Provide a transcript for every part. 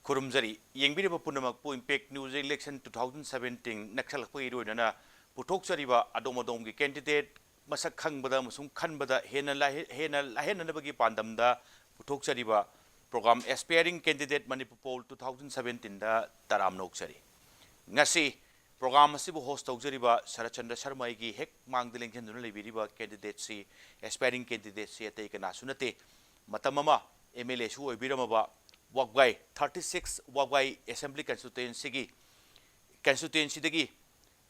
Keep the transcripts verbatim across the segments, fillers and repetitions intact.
ꯈꯨꯔꯨꯝꯖꯔꯤ꯫ ꯌꯦꯡꯕꯤꯔꯤꯕ ꯄꯨꯝꯅꯃꯛꯄꯨ Impact News Election two thousand seventeen ꯅꯛꯁꯜꯂꯛꯄꯒ ꯏꯔꯣꯏꯅꯅ ꯄꯨꯊꯣꯛꯆꯔꯤꯕ ꯑꯗꯣꯝ ꯑꯗꯣꯝꯒꯤ candidate ꯃꯁꯛ ꯈꯪꯕꯗ ꯑꯃꯁꯨꯡ ꯈꯟꯕꯗ ꯍꯦꯟꯅ ꯂꯥꯏꯍꯦ-, ꯍꯦꯟꯅ ꯂꯥꯏꯍꯦꯟꯅꯅꯕꯒꯤ ꯄꯥꯟꯗꯝꯗ ꯄꯨꯊꯣꯛꯆꯔꯤꯕ program Aspiring Candidate Manipur Poll two thousand seventeen ꯗ ꯇꯔꯥꯝꯅ ꯑꯣꯛꯆꯔꯤ꯫ ꯉꯁꯤ program ꯑꯁꯤꯕꯨ host ꯇꯧꯖꯔꯤꯕ ꯁꯔꯠꯆꯟꯗ꯭ꯔ ꯁꯔꯃ ꯑꯩꯒꯤ ꯍꯦꯛ ꯃꯥꯡꯗ ꯂꯦꯡꯁꯤꯟꯗꯨꯅ ꯂꯩꯕꯤꯔꯤꯕ candidate ꯁꯤ, aspiring candidate ꯁꯤ ꯑꯇꯩ ꯀꯅꯥꯁꯨ ꯅꯠꯇꯦ, ꯃꯇꯝ ꯑꯃ M L A ꯁꯨ ꯑꯣꯏꯕꯤꯔꯝꯃꯕ ꯋꯥꯕꯒꯥꯏ, thirty six ꯋꯥꯕꯒꯥꯏ Assembly Constituency ꯒꯤ, constituency ꯗꯒꯤ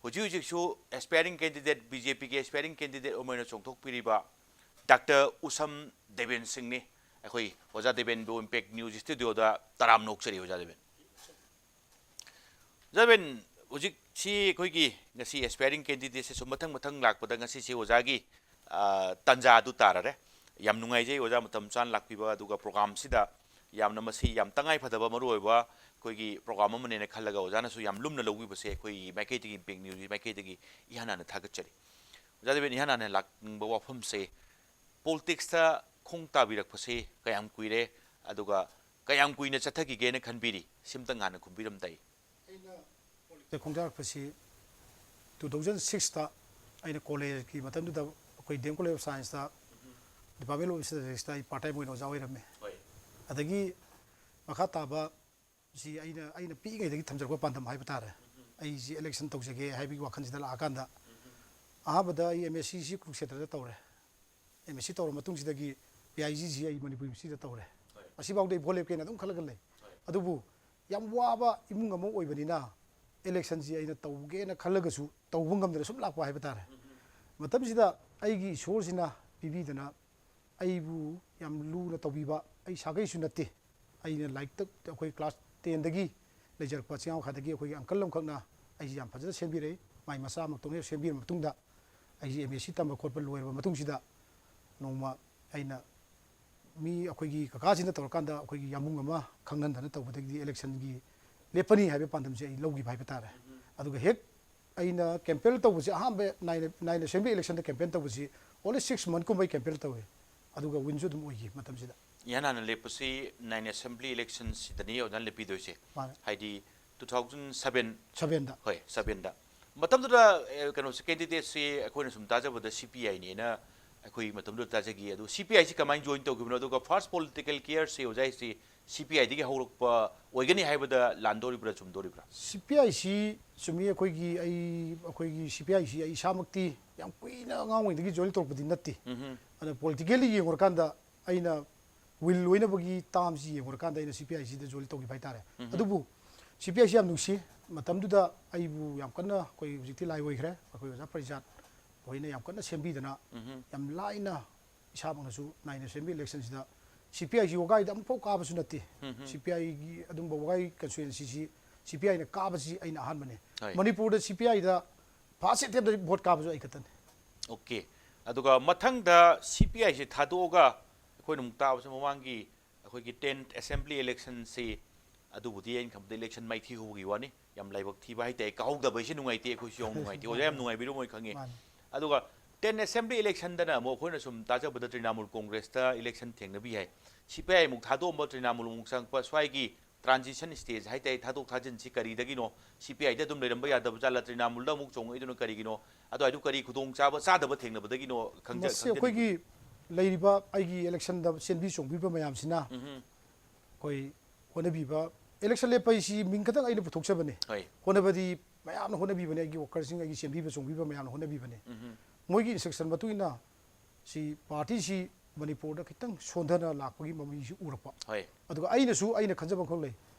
ꯍꯧꯖꯤꯛ ꯍꯧꯖꯤꯛꯁꯨ aspiring candidate, B J P ꯒꯤ aspiring candidate ꯑꯃ ꯑꯣꯏꯅ ꯆꯣꯡꯊꯣꯛꯄꯤꯔꯤꯕ Doctor ꯎꯁꯝ ꯗꯦꯕꯦꯟ ꯁꯤꯡꯅꯤ꯫ ꯑꯩꯈꯣꯏ ꯑꯣꯖꯥ ꯗꯦꯕꯦꯟꯕꯨ Impact News studio ꯗ ꯇꯔꯥꯝꯅ ꯑꯣꯛꯆꯔꯤ, ꯑꯣꯖꯥ ꯗꯦꯕꯦꯟ꯫ ꯑꯣꯖꯥ ꯗꯦꯕꯦꯟ, ꯍꯧꯖꯤꯛꯁꯤ ꯑꯩꯈꯣꯏꯒꯤ ꯉꯁꯤ aspiring candidate ꯁꯤꯁꯨ ꯃꯊꯪ ꯃꯊꯪ ꯂꯥꯛꯄꯗ ꯉꯁꯤꯁꯤ ꯑꯣꯖꯥꯒꯤ, ꯑ, ꯇꯥꯟꯖꯥ ꯑꯗꯨ ꯇꯥꯔꯔꯦ꯫ ꯌꯥꯝ ꯅꯨꯡꯉꯥꯏꯖꯩ ꯑꯣꯖꯥ ꯃꯇꯝ ꯆꯥꯅ ꯂꯥꯛꯄꯤꯕ, ꯑꯗꯨꯒ program ꯁꯤꯗ ꯌꯥꯝꯅ ꯃꯁꯤ ꯌꯥꯝ ꯇꯉꯥꯏ ꯐꯗꯕ ꯃꯔꯨ ꯑꯣꯏꯕ ꯑꯩꯈꯣꯏꯒꯤ program ꯑꯃꯅꯦꯅ ꯈꯜꯂꯒ ꯑꯣꯖꯥꯅꯁꯨ ꯌꯥꯝ ꯂꯨꯝꯅ ꯂꯧꯕꯤꯕꯁꯦ ꯑꯩꯈꯣꯏꯒꯤ ꯃꯥꯏꯀꯩꯗꯒꯤ, Impact News ꯒꯤ ꯃꯥꯏꯀꯩꯗꯒꯤ ꯏꯍꯥꯟ ꯍꯥꯟꯅ ꯊꯥꯒꯠꯆꯔꯤ꯫ ꯑꯣꯖꯥ ꯗꯦꯕꯦꯟ, ꯏꯍꯥꯟ ꯍꯥꯟꯅ ꯂꯥꯛꯅꯤꯡꯕ ꯋꯥꯐꯝꯁꯦ, politics ꯇ ꯈꯣꯡ ꯇꯥꯕꯤꯔꯛꯄꯁꯤ ꯀꯌꯥꯝ ꯀꯨꯏꯔꯦ, ꯑꯗꯨꯒ ꯀꯌꯥꯝ ꯀꯨꯏꯅ ꯆꯠꯊꯈꯤꯒꯦꯅ ꯈꯟꯕꯤꯔꯤ? ꯁꯤꯝꯇꯪ ꯍꯥꯟꯅ ꯈꯨꯝꯕꯤꯔꯝꯗꯥꯏ꯫ ꯑꯩꯅ politics ꯇ ꯈꯣꯡꯗꯥꯔꯛꯄꯁꯤ two thousand six ꯇ ꯑꯩꯅ college ꯀꯤ ꯃꯇꯝꯗꯨꯗ ꯑꯩꯈꯣꯏ D M College of Science ꯇ Department of Statistics ꯇ ꯑꯩ part time ꯑꯣꯏꯅ ꯑꯣꯖꯥ ꯑꯣꯏꯔꯝꯃꯦ꯫ ꯍꯣꯏ꯫ ꯑꯗꯒꯤ ꯃꯈꯥ ꯇꯥꯕ ꯁꯤ ꯑꯩꯅ, ꯑꯩꯅ ꯄꯤꯛꯏꯉꯩꯗꯒꯤ ꯊꯝꯖꯔꯛꯄ ꯄꯥꯟꯗꯝ ꯍꯥꯏꯕ ꯇꯥꯔꯦ꯫ ꯑꯩꯁꯤ election ꯇꯧꯖꯒꯦ ꯍꯥꯏꯕꯒꯤ ꯋꯥꯈꯜꯁꯤꯗ ꯂꯥꯛꯑꯀꯥꯟꯗ ꯑꯍꯥꯟꯕꯗ ꯑꯩ M S C ꯁꯤ ꯀꯨꯔꯨꯛꯁꯦꯇ꯭ꯔꯗ ꯇꯧꯔꯦ꯫ M S C ꯇꯧꯔ ꯃꯇꯨꯡꯁꯤꯗꯒꯤ P I G ꯁꯤ ꯑꯩ ꯃꯅꯤꯄꯨꯔ University ꯗ ꯇꯧꯔꯦ꯫ ꯍꯣꯏ꯫ ꯑꯁꯤꯐꯥꯎꯗ ꯑꯩ ꯚꯣꯠ ꯂꯦꯞꯀꯦꯅ ꯑꯗꯨꯝ ꯈꯜꯂꯒ ꯂꯩ꯫ ꯍꯣꯏ꯫ ꯑꯗꯨꯕꯨ ꯌꯥꯝ ꯋꯥꯕ ꯏꯃꯨꯡ ꯑꯃ ꯑꯣꯏꯕꯅꯤꯅ election ꯁꯤ ꯑꯩꯅ ꯇꯧꯒꯦꯅ ꯈꯜꯂꯒꯁꯨ ꯇꯧꯕ ꯉꯝꯗꯅ ꯁꯨꯝ ꯂꯥꯛꯄ ꯍꯥꯏꯕ ꯇꯥꯔꯦ꯫ ꯃꯇꯝꯁꯤꯗ ꯑꯩꯒꯤ ꯏꯁꯣꯔꯁꯤꯅ ꯄꯤꯕꯤꯗꯅ ꯑꯩꯕꯨ ꯌꯥꯝ ꯂꯨꯅ ꯇꯧꯕꯤꯕ, ꯑꯩ ꯁꯥꯒꯩꯁꯨ ꯅꯠꯇꯦ, ꯑꯩꯅ ꯂꯥꯏꯔꯤꯛꯇ ꯑꯩꯈꯣꯏ class ten ꯗꯒꯤ ꯂꯩꯖꯔꯛꯄ ꯆꯤꯡꯉꯥꯎ ꯈꯥꯗꯒꯤ ꯑꯩꯈꯣꯏꯒꯤ uncle ꯑꯃꯈꯛꯅ ꯑꯩꯁꯤ ꯌꯥꯝ ꯐꯖꯅ ꯁꯦꯝꯕꯤꯔꯛꯏ꯫ ꯃꯥꯏ ꯃꯆꯥꯃꯛꯇꯧꯅ ꯁꯦꯝꯕꯤꯔꯕ ꯃꯇꯨꯡꯗ ꯑꯩꯁꯤ M S C ꯇꯝꯕ ꯈꯣꯠꯄ ꯂꯣꯏꯔꯕ ꯃꯇꯨꯡꯁꯤꯗ ꯅꯣꯡꯃ ꯑꯩꯅ ꯃꯤ ꯑꯩꯈꯣꯏꯒꯤ ꯀꯀꯥꯁꯤꯅ ꯇꯧꯔꯀꯥꯟꯗ ꯑꯩꯈꯣꯏꯒꯤ ꯌꯥꯝꯕꯨꯡ ꯑꯃ ꯈꯪꯍꯟꯗꯅ ꯇꯧꯕꯗꯒꯤꯗꯤ election ꯒꯤ ꯂꯦꯞꯄꯅꯤ ꯍꯥꯏꯕ ꯄꯥꯟꯗꯝꯁꯦ ꯑꯩ ꯂꯧꯈꯤꯕ ꯍꯥꯏꯕ ꯇꯥꯔꯦ꯫ ꯑꯗꯨꯒ ꯍꯦꯛ ꯑꯩꯅ campaign ꯇꯧꯕꯁꯤ ꯑꯍꯥꯟꯕ ꯅꯥꯏꯅ, ꯅꯥꯏꯅ assembly election ꯗ campaign ꯇꯧꯕꯁꯤ only six month ꯀꯨꯝꯕ ꯑꯩ campaign ꯇꯧꯏ꯫ ꯑꯗꯨꯒ win ꯁꯨ ꯑꯗꯨꯝ ꯑꯣꯏꯈꯤ ꯃꯇꯝꯁꯤꯗ꯫ ꯏꯍꯥꯟ ꯍꯥꯟꯅ ꯂꯦꯞꯄꯁꯤ ꯅꯥꯏꯟ ꯑꯦꯁꯦꯝꯕ꯭ꯂꯤ ꯏꯂꯦꯛꯁꯟꯁꯤꯗꯅꯤ ꯑꯣꯖꯥꯅ ꯂꯦꯞꯄꯤꯗꯣꯏꯁꯦ꯫ ꯃꯥꯅꯦ꯫ ꯍꯥꯏꯗꯤ ꯇꯨ ꯊꯥꯎꯖꯟ ꯁꯕꯦꯟ ꯁꯕꯦꯟꯗ꯫ ꯍꯣꯏ, ꯁꯕꯦꯟꯗ꯫ ꯃꯇꯝꯗꯨꯗ ꯑꯦ, ꯀꯩꯅꯣꯁꯦ, ꯀꯦꯟꯗꯤꯗꯦꯠꯁꯤ ꯑꯩꯈꯣꯏꯅ ꯁꯨꯝ ꯇꯥꯖꯕꯗ ꯁꯤ ꯄꯤ ꯑꯥꯏꯅꯦꯅ ꯑꯩꯈꯣꯏ ꯃꯇꯝꯗꯨꯗ ꯇꯥꯖꯈꯤ꯫ ꯑꯗꯨ ꯁꯤ ꯄꯤ ꯑꯥꯏꯁꯤ ꯀꯃꯥꯏꯅ ꯖꯣꯏꯟ ꯇꯧꯈꯤꯕꯅꯣ? ꯑꯗꯨꯒ ꯐꯥꯔꯁ ꯄꯣꯂꯤꯇꯤꯀꯦꯜ ꯀꯦꯔꯤꯌꯔꯁꯤ ꯑꯣꯖꯥ ꯍꯥꯏꯁꯤ ꯁꯤ ꯄꯤ ꯑꯥꯏꯗꯒꯤ ꯍꯧꯔꯛꯄ ꯑꯣꯏꯒꯅꯤ ꯍꯥꯏꯕꯗ ꯂꯥꯟꯗꯣꯔꯤꯕ꯭ꯔꯥ, ꯆꯨꯝꯗꯣꯔꯤꯕ꯭ꯔꯥ? ꯁꯤ ꯄꯤ ꯑꯥꯏꯁꯤ ꯆꯨꯝꯃꯤ꯫ ꯑꯩꯈꯣꯏꯒꯤ ꯑꯩ ꯑꯩꯈꯣꯏꯒꯤ ꯁꯤ ꯄꯤ ꯑꯥꯏꯁꯤ ꯑꯩ ꯏꯁꯥꯃꯛꯇꯤ ꯌꯥꯝ ꯀꯨꯏꯅ ꯑꯉꯥꯡ ꯑꯣꯏꯔꯤꯉꯩꯗꯒꯤ ꯖꯣꯏꯟ ꯇꯧꯔꯛꯄꯗꯤ ꯅꯠꯇꯦ꯫ ꯎꯝꯍꯨꯝ꯫ ꯑꯗ ꯄꯣꯂꯤꯇꯤꯀꯦꯜꯂꯤ ꯌꯦꯡꯉꯨꯔꯀꯥꯟꯗ ꯑꯩꯅ ꯋꯤꯜ ꯂꯣꯏꯅꯕꯒꯤ ꯇꯥꯝꯁꯤ ꯌꯦꯡꯉꯨꯔꯀꯥꯟꯗ ꯑꯩꯅ ꯁꯤ ꯄꯤ ꯑꯥꯏꯁꯤꯗ ꯖꯣꯏꯟ ꯇꯧꯈꯤꯕ ꯍꯥꯏꯇꯥꯔꯦ꯫ ꯎꯝꯍꯨꯝ꯫ ꯑꯗꯨꯕꯨ ꯁꯤ ꯄꯤ ꯑꯥꯏꯁꯤ ꯌꯥꯝ ꯅꯨꯡꯁꯤ꯫ ꯃꯇꯝꯗꯨꯗ ꯑꯩꯕꯨ ꯌꯥꯝ ꯀꯟꯅ, ꯑꯩꯈꯣꯏ ꯍꯧꯖꯤꯛꯇꯤ ꯂꯥꯏ ꯑꯣꯏꯈ꯭ꯔꯦ, ꯑꯩꯈꯣꯏ ꯑꯣꯖꯥ ꯄ꯭ꯔꯤꯖꯥꯠ ꯍꯣꯏꯅ ꯌꯥꯝ ꯀꯟꯅ ꯁꯦꯝꯕꯤꯗꯅ ꯎꯝꯍꯨꯝ꯫ ꯌꯥꯝ ꯂꯥꯏꯅ ꯏꯁꯥꯃꯛꯅꯁꯨ ꯅꯥꯏꯟ ꯑꯦꯁꯦꯝꯕ꯭ꯂꯤ ꯏꯂꯦꯛꯁꯟꯁꯤꯗ ꯁꯤ ꯄꯤ ꯑꯥꯏꯁꯤ ꯋꯥꯒꯥꯏꯗ ꯑꯃꯨꯛꯐꯥꯎ ꯀꯥꯕꯁꯨ ꯅꯠꯇꯦ꯫ ꯎꯝꯍꯨꯝ꯫ ꯁꯤ ꯄꯤ ꯑꯥꯏꯒꯤ ꯑꯗꯨꯝꯕ ꯋꯥꯒꯥꯏ ꯀꯟꯁꯇꯤꯇ꯭ꯋꯦꯟꯁꯤꯁꯤ ꯁꯤ ꯄꯤ ꯑꯥꯏꯅ ꯀꯥꯕꯁꯤ ꯑꯩꯅ ꯑꯍꯥꯟꯕꯅꯤ꯫ ꯍꯣꯏ꯫ ꯃꯅꯤꯄꯨꯔꯗ ꯁꯤ ꯄꯤ ꯑꯥꯏꯗ ꯐꯥꯔꯁ ꯑꯦꯇꯦꯝꯞꯇ ꯚꯣꯠ ꯀꯥꯕꯁꯨ ꯑꯩ ꯈꯛꯇꯅꯤ꯫ ꯑꯣꯀꯦ꯫ ꯑꯗꯨꯒ ꯃꯊꯪꯗ ꯁꯤ ꯄꯤ ꯑꯥꯏꯁꯤ ꯊꯥꯗꯣꯛꯑꯒ ꯑꯩꯈꯣꯏꯅ ꯑꯃꯨꯛ ꯇꯥꯕꯁꯦ ꯃꯃꯥꯡꯒꯤ ꯑꯩꯈꯣꯏꯒꯤ ꯇꯦꯟ ꯑꯦꯁꯦꯝꯕ꯭ꯂꯤ ꯏꯂꯦꯛꯁꯟꯁꯤ, ꯑꯗꯨꯕꯨꯗꯤ ꯑꯩꯅ ꯈꯟꯕꯗ ꯏꯂꯦꯛꯁꯟ ꯃꯥꯏꯊꯤ ꯍꯧꯕꯒꯤ ꯋꯥꯅꯤ꯫ ꯌꯥꯝ ꯂꯥꯏꯕꯛ ꯊꯤꯕ ꯍꯥꯏꯇꯥꯔꯦ, ꯀꯥꯍꯧꯗꯕ ꯍꯥꯏꯁꯤ ꯅꯨꯡꯉꯥꯏꯇꯦ, ꯑꯩꯈꯣꯏꯁꯨ ꯌꯥꯝ ꯅꯨꯡꯉꯥꯏꯇꯦ꯫ ꯑꯣꯖꯥ ꯌꯥꯝ ꯅꯨꯡꯉꯥꯏꯕꯤꯔꯝꯃꯣꯏ ꯈꯪꯉꯤ꯫ ꯃꯥꯅꯤ꯫ ꯑꯗꯨꯒ ꯇꯦꯟ ꯑꯦꯁꯦꯝꯕ꯭ꯂꯤ ꯏꯂꯦꯛꯁꯟꯗꯅ ꯑꯃꯨꯛ ꯑꯩꯈꯣꯏꯅ ꯁꯨꯝ ꯇꯥꯖꯕꯗ ꯇ꯭ꯔꯤꯅꯥꯃꯨꯜ ꯀꯣꯡꯒ꯭ꯔꯦꯁꯇ ꯏꯂꯦꯛꯁꯟ ꯊꯦꯡꯅꯕꯤ ꯍꯥꯏ꯫ ꯁꯤ ꯄꯤ ꯑꯥꯏ ꯑꯃꯨꯛ ꯊꯥꯗꯣꯛꯑꯝꯕ, ꯇ꯭ꯔꯤꯅꯥꯃꯨꯜ ꯑꯃꯨꯛ ꯆꯪꯉꯛꯄ, ꯁ꯭ꯋꯥꯏꯒꯤ ꯇ꯭ꯔꯥꯟꯖꯤꯁꯟ ꯁ꯭ꯇꯦꯖ ꯍꯥꯏꯇꯥꯔꯦ, ꯊꯥꯗꯣꯛ ꯊꯥꯖꯤꯟꯁꯤ ꯀꯔꯤꯗꯒꯤꯅꯣ? ꯁꯤ ꯄꯤ ꯑꯥꯏꯗ ꯑꯗꯨꯝ ꯂꯩꯔꯝꯕ ꯌꯥꯗꯕ ꯖꯥꯠꯂ? ꯇ꯭ꯔꯤꯅꯥꯃꯨꯜꯗ ꯑꯃꯨꯛ ꯆꯣꯡꯉꯛꯏꯗꯨꯅ ꯀꯔꯤꯒꯤꯅꯣ? ꯑꯗꯨꯋꯥꯏꯗꯨ ꯀꯔꯤ ꯈꯨꯗꯣꯡꯆꯥꯕ ꯆꯥꯗꯕ ꯊꯦꯡꯅꯕꯗꯒꯤꯅꯣ? ꯈꯪꯖ- ꯃꯁꯤ ꯈꯪꯖꯅꯤꯡꯉꯤ꯫ ꯑꯩꯈꯣꯏꯒꯤ ꯂꯩꯔꯤꯕ ꯑꯩꯒꯤ ꯏꯂꯦꯛꯁꯟꯗ ꯆꯦꯟꯕꯤ ꯆꯣꯡꯕꯤꯕ ꯃꯌꯥꯝꯁꯤꯅ ꯎꯝꯍꯨꯝ꯫ ꯑꯩꯈꯣꯏ ꯍꯣꯠꯅꯕꯤꯕ, ꯏꯂꯦꯛꯁꯟ ꯂꯦꯞꯄ ꯍꯥꯏꯁꯤ ꯃꯤꯡ ꯈꯛꯇꯪ ꯑꯩꯅ ꯄꯨꯊꯣꯛꯆꯕꯅꯦ꯫ ꯍꯣꯏ꯫ ꯍꯣꯠꯅꯕꯗꯤ ꯃꯌꯥꯝꯅ ꯍꯣꯠꯅꯕꯤꯕꯅꯦ, ꯑꯩꯒꯤ ꯋꯥꯀꯔꯁꯤꯡ, ꯑꯩꯒꯤ ꯆꯦꯟꯕꯤꯕ ꯆꯣꯡꯕꯤꯕ ꯃꯌꯥꯝꯅ ꯍꯣꯠꯅꯕꯤꯕꯅꯦ꯫ ꯎꯝꯍꯨꯝ꯫ ꯃꯣꯏꯒꯤ ꯏꯟꯁꯇ꯭ꯔꯛꯁꯟ ꯃꯇꯨꯡ ꯏꯟꯅ ꯁꯤ ꯄꯥꯔꯇꯤꯁꯤ ꯃꯅꯤꯄꯨꯔꯗ ꯈꯤꯇꯪ ꯁꯣꯟꯊꯅ ꯂꯥꯛꯄꯒꯤ ꯃꯃꯤꯁꯤ ꯎꯔꯛꯄ꯫ ꯍꯣꯏ꯫ ꯑꯗꯨꯒ ꯑꯩꯅꯁꯨ ꯑꯩꯅ ꯈꯟꯖꯕ ꯑꯃꯈꯛ ꯂꯩ꯫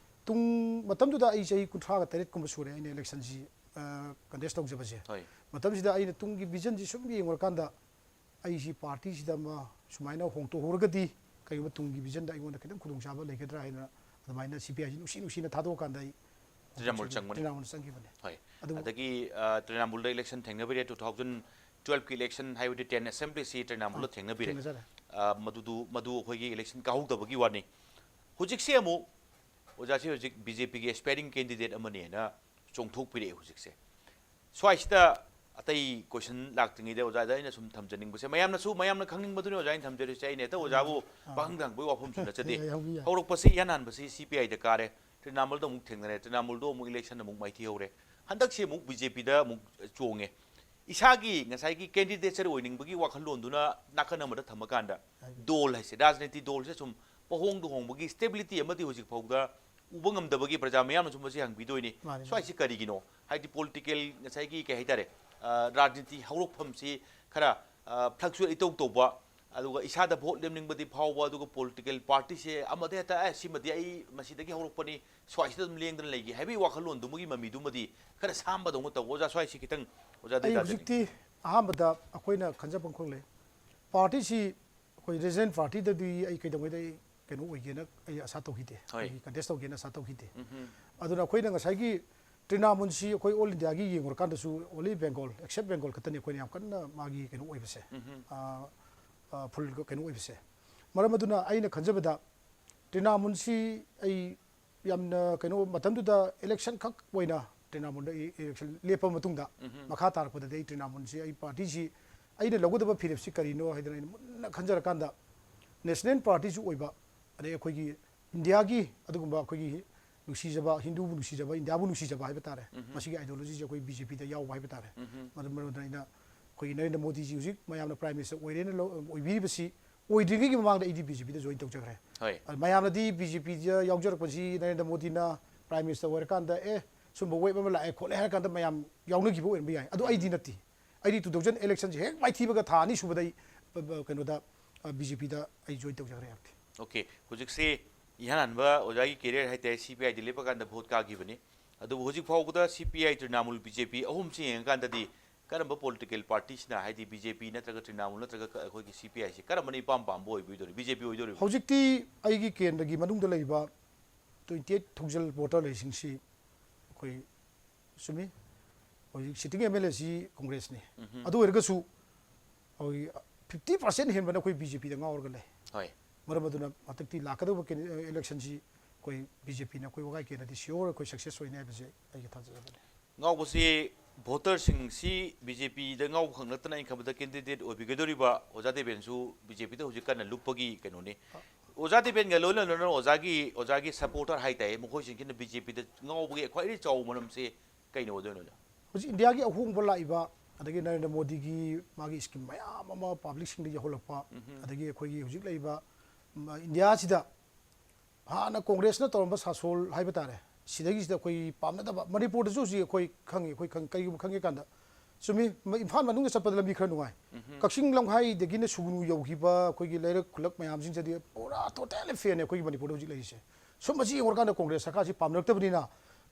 ꯇꯨꯡ ꯃꯇꯝꯗꯨꯗ ꯑꯩ ꯆꯍꯤ ꯀꯨꯟꯊ꯭ꯔꯥꯒ ꯇꯔꯦꯠꯀꯨꯝꯕ ꯁꯨꯔꯦ ꯑꯩꯅ ꯏꯂꯦꯛꯁꯟꯁꯤ, ꯑ, ꯀꯟꯇꯦꯁ ꯇꯧꯖꯕꯁꯦ꯫ ꯍꯣꯏ꯫ ꯃꯇꯝꯁꯤꯗ ꯑꯩꯅ ꯇꯨꯡꯒꯤ ꯚꯤꯖꯟꯁꯤ ꯁꯨꯝ ꯌꯦꯡꯉꯨꯔꯀꯥꯟꯗ ꯑꯩꯁꯤ ꯄꯥꯔꯇꯤꯁꯤꯗ ꯑꯃ ꯁꯨꯃꯥꯏꯅ ꯍꯣꯡꯇꯣꯛꯍꯧꯔꯒꯗꯤ ꯀꯔꯤꯒꯨꯝꯕ ꯇꯨꯡꯒꯤ ꯚꯤꯖꯟꯗ ꯑꯩꯉꯣꯟꯗ ꯈꯤꯇꯪ ꯈꯨꯗꯣꯡꯆꯥꯕ ꯂꯩꯒꯗ꯭ꯔꯥ ꯍꯥꯏꯅ ꯑꯗꯨꯃꯥꯏꯅ ꯁꯤ ꯄꯤ ꯑꯥꯏꯁꯤ ꯅꯨꯡꯁꯤ ꯅꯨꯡꯁꯤꯅ ꯊꯥꯗꯣꯛꯑꯀꯥꯟꯗ ꯑꯩ ꯇ꯭ꯔꯤꯅꯥꯃꯨꯜ ꯆꯪꯕꯅꯦ꯫ ꯇ꯭ꯔꯤꯅꯥꯃꯨꯜ ꯆꯪꯈꯤꯕꯅꯦ꯫ ꯍꯣꯏ꯫ ꯑꯗꯨꯕꯨ ꯑꯗꯒꯤ, ꯑ, ꯇ꯭ꯔꯤꯅꯥꯃꯨꯜꯗ ꯏꯂꯦꯛꯁꯟ ꯊꯦꯡꯅꯕꯤꯔꯦ꯫ ꯇꯨ ꯊꯥꯎꯖꯟ ꯇꯨꯋꯦꯜꯐꯀꯤ ꯏꯂꯦꯛꯁꯟ ꯍꯥꯏꯕꯗꯤ ꯇꯦꯟ ꯑꯦꯁꯦꯝꯕ꯭ꯂꯤꯁꯤ ꯇ꯭ꯔꯤꯅꯥꯃꯨꯜꯗ ꯑꯥ, ꯊꯦꯡꯅꯕꯤꯔꯦ꯫ ꯊꯦꯡꯅꯖꯔꯦ꯫ ꯑ, ꯃꯗꯨꯗꯨ, ꯃꯗꯨ ꯑꯩꯈꯣꯏꯒꯤ ꯏꯂꯦꯛꯁꯟ ꯀꯥꯍꯧꯗꯕꯒꯤ ꯋꯥꯅꯤ꯫ ꯍꯧꯖꯤꯛꯁꯦ ꯑꯃꯨꯛ ꯑꯣꯖꯥꯁꯤ ꯍꯧꯖꯤꯛ ꯕꯤ ꯖꯦ ꯄꯤꯒꯤ ꯑꯦꯁꯄꯥꯏꯔꯤꯡ ꯀꯦꯟꯗꯤꯗꯦꯠ ꯑꯃꯅꯦꯅ ꯆꯣꯡꯊꯣꯛꯄꯤꯔꯛꯑꯦ ꯍꯧꯖꯤꯛꯁꯦ꯫ ꯁ꯭ꯋꯥꯏꯁꯤꯗ ꯑꯇꯩ ꯀꯣꯏꯁꯟ ꯂꯥꯛꯇ꯭ꯔꯤꯉꯩꯗ ꯑꯣꯖꯥꯗ ꯑꯩꯅ ꯁꯨꯝ ꯊꯝꯖꯅꯤꯡꯕꯁꯦ, ꯃꯌꯥꯝꯅꯁꯨ, ꯃꯌꯥꯝꯅ ꯈꯪꯅꯤꯡꯕꯗꯨꯅꯤ ꯑꯣꯖꯥ ꯑꯩꯅ ꯊꯝꯖꯔꯤꯁꯦ꯫ ꯑꯩꯅ ꯍꯦꯛꯇ ꯑꯣꯖꯥꯕꯨ ꯑꯥ꯫ ꯄꯥꯍꯪꯗ ꯍꯪꯕꯒꯤ ꯋꯥꯐꯝꯁꯨ ꯅꯠꯆꯗꯦ꯫ ꯌꯥꯏ, ꯍꯪꯕꯤꯌꯨ, ꯌꯥꯏ꯫ ꯍꯧꯔꯛꯄꯁꯤ ꯏꯍꯥꯟ ꯍꯥꯟꯕꯁꯤ ꯁꯤ ꯄꯤ ꯑꯥꯏꯗ ꯀꯥꯔꯦ꯫ ꯇ꯭ꯔꯤꯅꯥꯃꯨꯜꯗ ꯑꯃꯨꯛ ꯊꯦꯡꯅꯔꯦ꯫ ꯇ꯭ꯔꯤꯅꯥꯃꯨꯜꯗꯣ ꯑꯃꯨꯛ ꯏꯂꯦꯛꯁꯟ ꯑꯃꯨꯛ ꯃꯥꯏꯊꯤꯍꯧꯔꯦ꯫ ꯍꯟꯗꯛꯁꯤ ꯑꯃꯨꯛ ꯕꯤ ꯖꯦ ꯄꯤꯗ ꯑꯃꯨꯛ ꯆꯣꯡꯉꯦ꯫ ꯏꯁꯥꯒꯤ ꯉꯁꯥꯏꯒꯤ ꯀꯦꯟꯗꯤꯗꯦꯠꯁꯔ ꯑꯣꯏꯅꯤꯡꯕꯒꯤ ꯋꯥꯈꯜꯂꯣꯟꯗꯨꯅ ꯅꯥꯀꯟ ꯑꯃꯗ ꯊꯝꯃꯀꯥꯟꯗ, ꯍꯥꯏꯕꯤꯌꯨ꯫ ꯗꯣꯜ ꯍꯥꯏꯁꯦ, ꯔꯥꯖꯅꯤꯇꯤ ꯗꯣꯜꯁꯦ ꯁꯨꯝ ꯄꯍꯣꯡꯗ ꯍꯣꯡꯕꯒꯤ, ꯁ꯭ꯇꯦꯕꯤꯂꯤꯇꯤ ꯑꯃꯗꯤ ꯍꯧꯖꯤꯛ ꯐꯥꯎꯗ ꯎꯕ ꯉꯝꯗꯕꯒꯤ ꯄ꯭ꯔꯖꯥ ꯃꯌꯥꯝꯅꯁꯨ ꯃꯁꯤ ꯍꯪꯕꯤꯗꯣꯏꯅꯤ꯫ ꯃꯥꯅꯤ, ꯃꯥꯅꯤ꯫ ꯁ꯭ꯋꯥꯏꯁꯤ ꯀꯔꯤꯒꯤꯅꯣ? ꯍꯥꯏꯗꯤ ꯄꯣꯂꯤꯇꯤꯀꯦꯜ ꯉꯁꯥꯏꯒꯤ ꯀꯩ ꯍꯥꯏꯇꯥꯔꯦ, ꯑ, ꯔꯥꯖꯅꯤꯇꯤ ꯍꯧꯔꯛꯐꯝꯁꯤ ꯈꯔ, ꯑ, ꯐ꯭ꯂꯛꯆꯨꯑꯦꯠ ꯏꯇꯧ ꯇꯧꯕ, ꯑꯗꯨꯒ ꯏꯁꯥꯗ ꯚꯣꯠ ꯂꯦꯝꯅꯤꯡꯕꯗꯤ ꯐꯥꯎꯕ, ꯑꯗꯨꯒ ꯄꯣꯂꯤꯇꯤꯀꯦꯜ ꯄꯥꯔꯇꯤꯁꯦ ꯑꯃꯗ ꯍꯦꯛꯇ, "ꯑꯦ, ꯁꯤꯃꯗꯤ ꯑꯩ ꯃꯁꯤꯗꯒꯤ ꯍꯧꯔꯛꯄꯅꯤ, ꯁ꯭ꯋꯥꯏꯁꯤꯗ ꯑꯗꯨꯝ ꯂꯦꯡꯗꯅ ꯂꯩꯒꯦ" ꯍꯥꯏꯕꯒꯤ ꯋꯥꯈꯜꯂꯣꯟꯗꯨꯃꯒꯤ ꯃꯃꯤꯗꯨꯃꯗꯤ ꯈꯔ ꯁꯥꯝꯕꯗꯧꯅ ꯇꯧꯕ꯫ ꯑꯣꯖꯥ, ꯁ꯭ꯋꯥꯏꯁꯤ ꯈꯤꯇꯪ ꯑꯣꯖꯥꯗꯒꯤ ꯑꯩ ꯇꯥꯖꯅꯤꯡꯉꯤ꯫ ꯍꯧꯖꯤꯛꯇꯤ ꯑꯍꯥꯟꯕꯗ ꯑꯩꯈꯣꯏꯅ ꯈꯟꯖꯐꯝ ꯈꯪꯂꯦ꯫ ꯄꯥꯔꯇꯤꯁꯤ ꯑꯩꯈꯣꯏ ꯔꯤꯖꯅꯦꯜ ꯄꯥꯔꯇꯤꯗꯗꯤ ꯑꯩ ꯀꯩꯗꯧꯉꯩꯗ ꯑꯩ ꯀꯩꯅꯣ ꯑꯣꯏꯒꯦꯅ ꯑꯩ ꯑꯁꯥ ꯇꯧꯈꯤꯗꯦ꯫ ꯍꯣꯏ꯫ ꯑꯩꯒꯤ ꯀꯟꯇꯦꯁ ꯇꯧꯒꯦꯅ ꯑꯁꯥ ꯇꯧꯈꯤꯗꯦ꯫ ꯎꯝꯍꯨꯝ꯫ ꯑꯗꯨꯅ ꯑꯩꯈꯣꯏꯅ ꯉꯁꯥꯏꯒꯤ ꯇ꯭ꯔꯤꯅꯥꯃꯨꯜꯁꯤ ꯑꯩꯈꯣꯏ ꯑꯣꯜ ꯏꯟꯗꯤꯌꯥꯒꯤ ꯌꯦꯡꯉꯨꯔꯀꯥꯟꯗꯁꯨ ꯑꯣꯟꯂꯤ ꯕꯦꯡꯒꯣꯜ, ꯑꯦꯛꯁꯦꯞ ꯕꯦꯡꯒꯣꯜ ꯈꯛꯇꯅꯤ ꯑꯩꯈꯣꯏꯅ ꯌꯥꯝ ꯀꯟꯅ ꯃꯥꯒꯤ ꯀꯩꯅꯣ ꯑꯣꯏꯕꯁꯦ, ꯎꯝꯍꯨꯝ꯫ ꯑ, ꯑ, ꯐꯨꯜ ꯀꯩꯅꯣ ꯑꯣꯏꯕꯁꯦ꯫ ꯃꯔꯝ ꯑꯗꯨꯅ ꯑꯩꯅ ꯈꯟꯖꯕꯗ ꯇ꯭ꯔꯤꯅꯥꯃꯨꯜꯁꯤ ꯑꯩ ꯌꯥꯝꯅ ꯀꯩꯅꯣ, ꯃꯇꯝꯗꯨꯗ ꯏꯂꯦꯛꯁꯟ ꯈꯛ ꯑꯣꯏꯅ ꯇ꯭ꯔꯤꯅꯥꯃꯨꯜꯗ ꯑꯩ ꯏꯂꯦꯛꯁꯟ ꯂꯦꯞꯄ ꯃꯇꯨꯡꯗ, ꯎꯝꯍꯨꯝ꯫ ꯃꯈꯥ ꯇꯥꯔꯛꯄꯗꯗꯤ ꯑꯩ ꯇ꯭ꯔꯤꯅꯥꯃꯨꯜꯁꯤ ꯑꯩ ꯄꯥꯔꯇꯤꯁꯤ ꯑꯩꯅ ꯂꯧꯒꯗꯕ ꯐꯤꯔꯦꯞꯁꯤ ꯀꯔꯤꯅꯣ ꯍꯥꯏꯗꯅ ꯑꯩꯅ ꯃꯨꯟꯅ ꯈꯟꯖꯔꯀꯥꯟꯗ, ꯅꯦꯁꯅꯦꯜ ꯄꯥꯔꯇꯤꯁꯨ ꯑꯣꯏꯕ, ꯑꯗꯩ ꯑꯩꯈꯣꯏꯒꯤ ꯏꯟꯗꯤꯌꯥꯒꯤ ꯑꯗꯨꯒꯨꯝꯕ ꯑꯩꯈꯣꯏꯒꯤ ꯅꯨꯡꯁꯤꯖꯕ, ꯍꯤꯟꯗꯨꯕꯨ ꯅꯨꯡꯁꯤꯖꯕ, ꯏꯟꯗꯤꯌꯥꯕꯨ ꯅꯨꯡꯁꯤꯖꯕ ꯍꯥꯏꯕ ꯇꯥꯔꯦ, ꯎꯝꯍꯨꯝ꯫ ꯃꯁꯤꯒꯤ ꯑꯥꯏꯗꯤꯌꯣꯂꯣꯖꯤꯁꯦ ꯑꯩꯈꯣꯏ ꯕꯤ ꯖꯦ ꯄꯤꯗ ꯌꯥꯎꯕ ꯍꯥꯏꯕ ꯇꯥꯔꯦ꯫ ꯎꯝꯍꯨꯝ꯫ ꯃꯔꯝ ꯑꯗꯨꯅ ꯑꯩꯅ ꯑꯩꯈꯣꯏꯒꯤ ꯅꯔꯦꯟꯗ꯭ꯔ ꯃꯣꯗꯤꯖꯤ ꯍꯧꯖꯤꯛ ꯃꯌꯥꯝꯅ ꯄ꯭ꯔꯥꯏꯝ ꯃꯤꯅꯤꯁꯇꯔ ꯑꯣꯏꯔꯦꯅ ꯂꯧ-, ꯑꯣꯏꯕꯤꯔꯤꯕꯁꯤ, ꯑꯣꯏꯗ꯭ꯔꯤꯉꯩꯒꯤ ꯃꯃꯥꯡꯗ ꯑꯩꯗꯤ ꯕꯤ ꯖꯦ ꯄꯤꯗ ꯖꯣꯏꯟ ꯇꯧꯖꯈ꯭ꯔꯦ꯫ ꯍꯣꯏ꯫ ꯃꯌꯥꯝꯅꯗꯤ ꯕꯤ ꯖꯦ ꯄꯤꯗ ꯌꯥꯎꯖꯔꯛꯄꯁꯤ ꯅꯔꯦꯟꯗ꯭ꯔ ꯃꯣꯗꯤꯅ ꯄ꯭ꯔꯥꯏꯝ ꯃꯤꯅꯤꯁꯇꯔ ꯑꯣꯏꯔꯀꯥꯟꯗ, "ꯑꯦ, ꯁꯨꯝꯕ ꯋꯦꯕ ꯑꯃ ꯂꯥꯛꯑꯦ ꯈꯣꯠꯂꯦ" ꯍꯥꯏꯔ ꯀꯥꯟꯗ ꯃꯌꯥꯝ ꯌꯥꯎꯅꯈꯤꯕ ꯑꯣꯏꯔꯝꯕ ꯌꯥꯏ꯫ ꯑꯗꯨ ꯑꯩꯗꯤ ꯅꯠꯇꯦ꯫ ꯑꯩꯗꯤ ꯇꯨ ꯊꯥꯎꯖꯟ ꯏꯂꯦꯛꯁꯟꯁꯦ ꯍꯦꯛ ꯃꯥꯏꯊꯤꯕꯒ ꯊꯥ ꯑꯅꯤ ꯁꯨꯕꯗ ꯑꯩ, ꯑ, ꯑ, ꯀꯩꯅꯣꯗ, ꯑ, ꯕꯤ ꯖꯦ ꯄꯤꯗ ꯑꯩ ꯖꯣꯏꯟ ꯇꯧꯖꯈ꯭ꯔꯦ ꯍꯥꯏꯕꯗꯤ꯫ ꯑꯣꯀꯦ, ꯍꯧꯖꯤꯛꯁꯤ ꯏꯍꯥꯟ ꯍꯥꯟꯕ ꯑꯣꯖꯥꯒꯤ ꯀꯦꯔꯤꯌꯔ ꯍꯥꯏꯇꯥꯔꯦ, ꯁꯤ ꯄꯤ ꯑꯥꯏꯗ ꯂꯦꯞꯄ ꯀꯥꯟꯗ ꯚꯣꯠ ꯀꯥꯈꯤꯕꯅꯤ꯫ ꯑꯗꯨꯕꯨ ꯍꯧꯖꯤꯛ ꯐꯥꯎꯕꯗ C P I, Trinamool, B J P ꯑꯍꯨꯝꯁꯤ ꯌꯦꯡꯉꯀꯥꯟꯗꯗꯤ ꯀꯔꯝꯕ ꯄꯣꯂꯤꯇꯤꯀꯦꯜ ꯄꯥꯔꯇꯤꯁꯤꯅ, ꯍꯥꯏꯗꯤ ꯕꯤ ꯖꯦ ꯄꯤ ꯅꯠꯇ꯭ꯔꯒ ꯇ꯭ꯔꯤꯅꯥꯃꯨꯜ ꯅꯠꯇ꯭ꯔꯒ ꯀ-, ꯑꯩꯈꯣꯏꯒꯤ ꯁꯤ ꯄꯤ ꯑꯥꯏꯁꯤ ꯀꯔꯝꯕꯅ ꯏꯄꯥꯝ ꯄꯥꯝꯕ ꯑꯣꯏꯕꯤꯗꯣꯔꯤ? ꯕꯤ ꯖꯦ ꯄꯤ ꯑꯣꯏꯗꯣꯔꯤꯕ꯭ꯔꯥ? ꯍꯧꯖꯤꯛꯇꯤ ꯑꯩꯒꯤ ꯀꯦꯟꯗ꯭ꯔꯒꯤ ꯃꯅꯨꯡꯗ ꯂꯩꯔꯤꯕ ꯇ꯭ꯋꯦꯟꯇꯤ ꯑꯩꯠ ꯊꯥꯎꯖꯟ ꯚꯣꯇꯔ ꯂꯩꯔꯤꯁꯤꯡꯁꯤ ꯑꯩꯈꯣꯏ, ꯆꯨꯝꯃꯤ, ꯍꯧꯖꯤꯛ ꯁꯤꯇꯤꯡ ꯑꯦꯝ ꯑꯦꯜ ꯑꯦꯁꯤ ꯀꯣꯡꯒ꯭ꯔꯦꯁꯅꯤ꯫ ꯎꯝꯍꯨꯝ꯫ ꯑꯗꯨ ꯑꯣꯏꯔꯒꯁꯨ ꯑꯩꯈꯣꯏꯒꯤ ꯐꯤꯐꯇꯤ ꯄꯥꯔꯁꯦꯟ ꯍꯦꯟꯕꯅ ꯑꯩꯈꯣꯏ ꯕꯤ ꯖꯦ ꯄꯤꯗ ꯉꯥꯎꯔꯒ ꯂꯩ꯫ ꯍꯣꯏ꯫ ꯃꯔꯝ ꯑꯗꯨꯅ ꯍꯟꯗꯛꯇꯤ ꯂꯥꯛꯀꯗꯧꯕ ꯀꯦꯟ-, ꯏꯂꯦꯛꯁꯟꯁꯤ ꯑꯩꯈꯣꯏ ꯕꯤ ꯖꯦ ꯄꯤꯅ ꯑꯩꯈꯣꯏ ꯋꯥꯒꯥꯏ ꯀꯦꯟꯗ꯭ꯔꯗꯤ ꯁꯤꯌꯣꯔ ꯑꯩꯈꯣꯏ ꯁꯛꯁꯦꯁ ꯑꯣꯏꯅꯤ ꯍꯥꯏꯕꯁꯦ ꯑꯩꯒꯤ ꯊꯥꯖꯖꯕꯅꯤ꯫ ꯉꯥꯎꯕꯁꯤ ꯚꯣꯇꯔꯁꯤꯡꯁꯤ ꯕꯤ ꯖꯦ ꯄꯤꯗ ꯉꯥꯎꯕ ꯈꯛ ꯅꯠꯇꯅ ꯑꯩꯅ ꯈꯟꯕꯗ ꯀꯦꯟꯗꯤꯗꯦꯠ ꯑꯣꯏꯕꯤꯒꯗꯧꯔꯤꯕ ꯑꯣꯖꯥ ꯗꯦꯕꯦꯟꯁꯨ ꯕꯤ ꯖꯦ ꯄꯤꯗ ꯍꯧꯖꯤꯛ ꯀꯟꯅ ꯂꯨꯞꯄꯒꯤ ꯀꯩꯅꯣꯅꯤ꯫ ꯑꯣꯖꯥ ꯗꯦꯕꯦꯟꯒ ꯂꯣꯏꯅ ꯂꯣꯏꯅꯅ ꯑꯣꯖꯥꯒꯤ, ꯑꯣꯖꯥꯒꯤ ꯁꯄꯣꯔꯇꯔ ꯍꯥꯏꯇꯥꯔꯦ, ꯃꯈꯣꯏꯁꯤꯡꯁꯤꯅ ꯕꯤ ꯖꯦ ꯄꯤꯗ ꯉꯥꯎꯕꯒꯤ ꯈ꯭ꯋꯥꯏꯗꯒꯤ ꯆꯥꯎꯕ ꯃꯔꯝꯁꯦ ꯀꯩꯅꯣ ꯑꯣꯏꯗꯣꯏꯅꯣ, ꯑꯣꯖꯥ? ꯍꯧꯖꯤꯛ ꯏꯟꯗꯤꯌꯥꯒꯤ ꯑꯍꯣꯡꯕ ꯂꯥꯛꯏꯕ, ꯑꯗꯒꯤ ꯅꯔꯦꯟꯗ꯭ꯔ ꯃꯣꯗꯤꯒꯤ ꯃꯥꯒꯤ ꯁ꯭ꯀꯤꯝ ꯃꯌꯥꯝ ꯑꯃ ꯄꯥꯕ꯭ꯂꯤꯛꯁꯤꯡꯗ ꯌꯧꯍꯜꯂꯛꯄ, ꯎꯝꯍꯨꯝ꯫ ꯑꯗꯒꯤ ꯑꯩꯈꯣꯏꯒꯤ ꯍꯧꯖꯤꯛ ꯂꯩꯔꯤꯕ, ꯎꯝ, ꯏꯟꯗꯤꯌꯥꯁꯤꯗ ꯍꯥꯟꯅ ꯀꯣꯡꯒ꯭ꯔꯦꯁꯅ ꯇꯧꯔꯝꯕ ꯁꯥꯁꯣꯜ ꯍꯥꯏꯕ ꯇꯥꯔꯦ, ꯁꯤꯗꯒꯤꯁꯤꯗ ꯑꯩꯈꯣꯏ ꯄꯥꯝꯅꯗꯕ, ꯃꯅꯤꯄꯨꯔꯗꯁꯨ ꯍꯧꯖꯤꯛ ꯑꯩꯈꯣꯏ ꯈꯪꯉꯤ, ꯑꯩꯈꯣꯏ ꯈꯪ-, ꯀꯔꯤꯒꯨꯝꯕ ꯈꯪꯉꯦ ꯀꯥꯟꯗ, ꯆꯨꯝꯃꯤ, ꯃ-, ꯏꯝꯐꯥꯜ ꯃꯅꯨꯡꯗ ꯆꯠꯄꯗ ꯂꯝꯕꯤ ꯈꯔ ꯅꯨꯡꯉꯥꯏ꯫ ꯎꯝꯍꯨꯝ꯫ ꯀꯛꯆꯤꯡ ꯂꯝꯈꯥꯏꯗꯒꯤꯅ ꯁꯨꯒꯅꯨ ꯌꯧꯈꯤꯕ ꯑꯩꯈꯣꯏꯒꯤ ꯂꯩꯔꯛ ꯈꯨꯜꯂꯛ ꯃꯌꯥꯝꯁꯤꯡꯁꯤꯗꯤ ꯄꯨꯔꯥ ꯇꯣꯇꯦꯜ ꯐꯦꯟꯅꯦ ꯑꯩꯈꯣꯏꯒꯤ ꯃꯅꯤꯄꯨꯔꯗ ꯍꯧꯖꯤꯛ ꯂꯩꯔꯤꯁꯦ꯫ ꯁꯨꯝꯕꯁꯤ ꯌꯦꯡꯉꯨꯔꯀꯥꯟꯗ ꯀꯣꯡꯒ꯭ꯔꯦꯁ ꯁꯔꯀꯥꯔꯁꯤ ꯄꯥꯝꯅꯔꯛꯇꯕꯅꯤꯅ,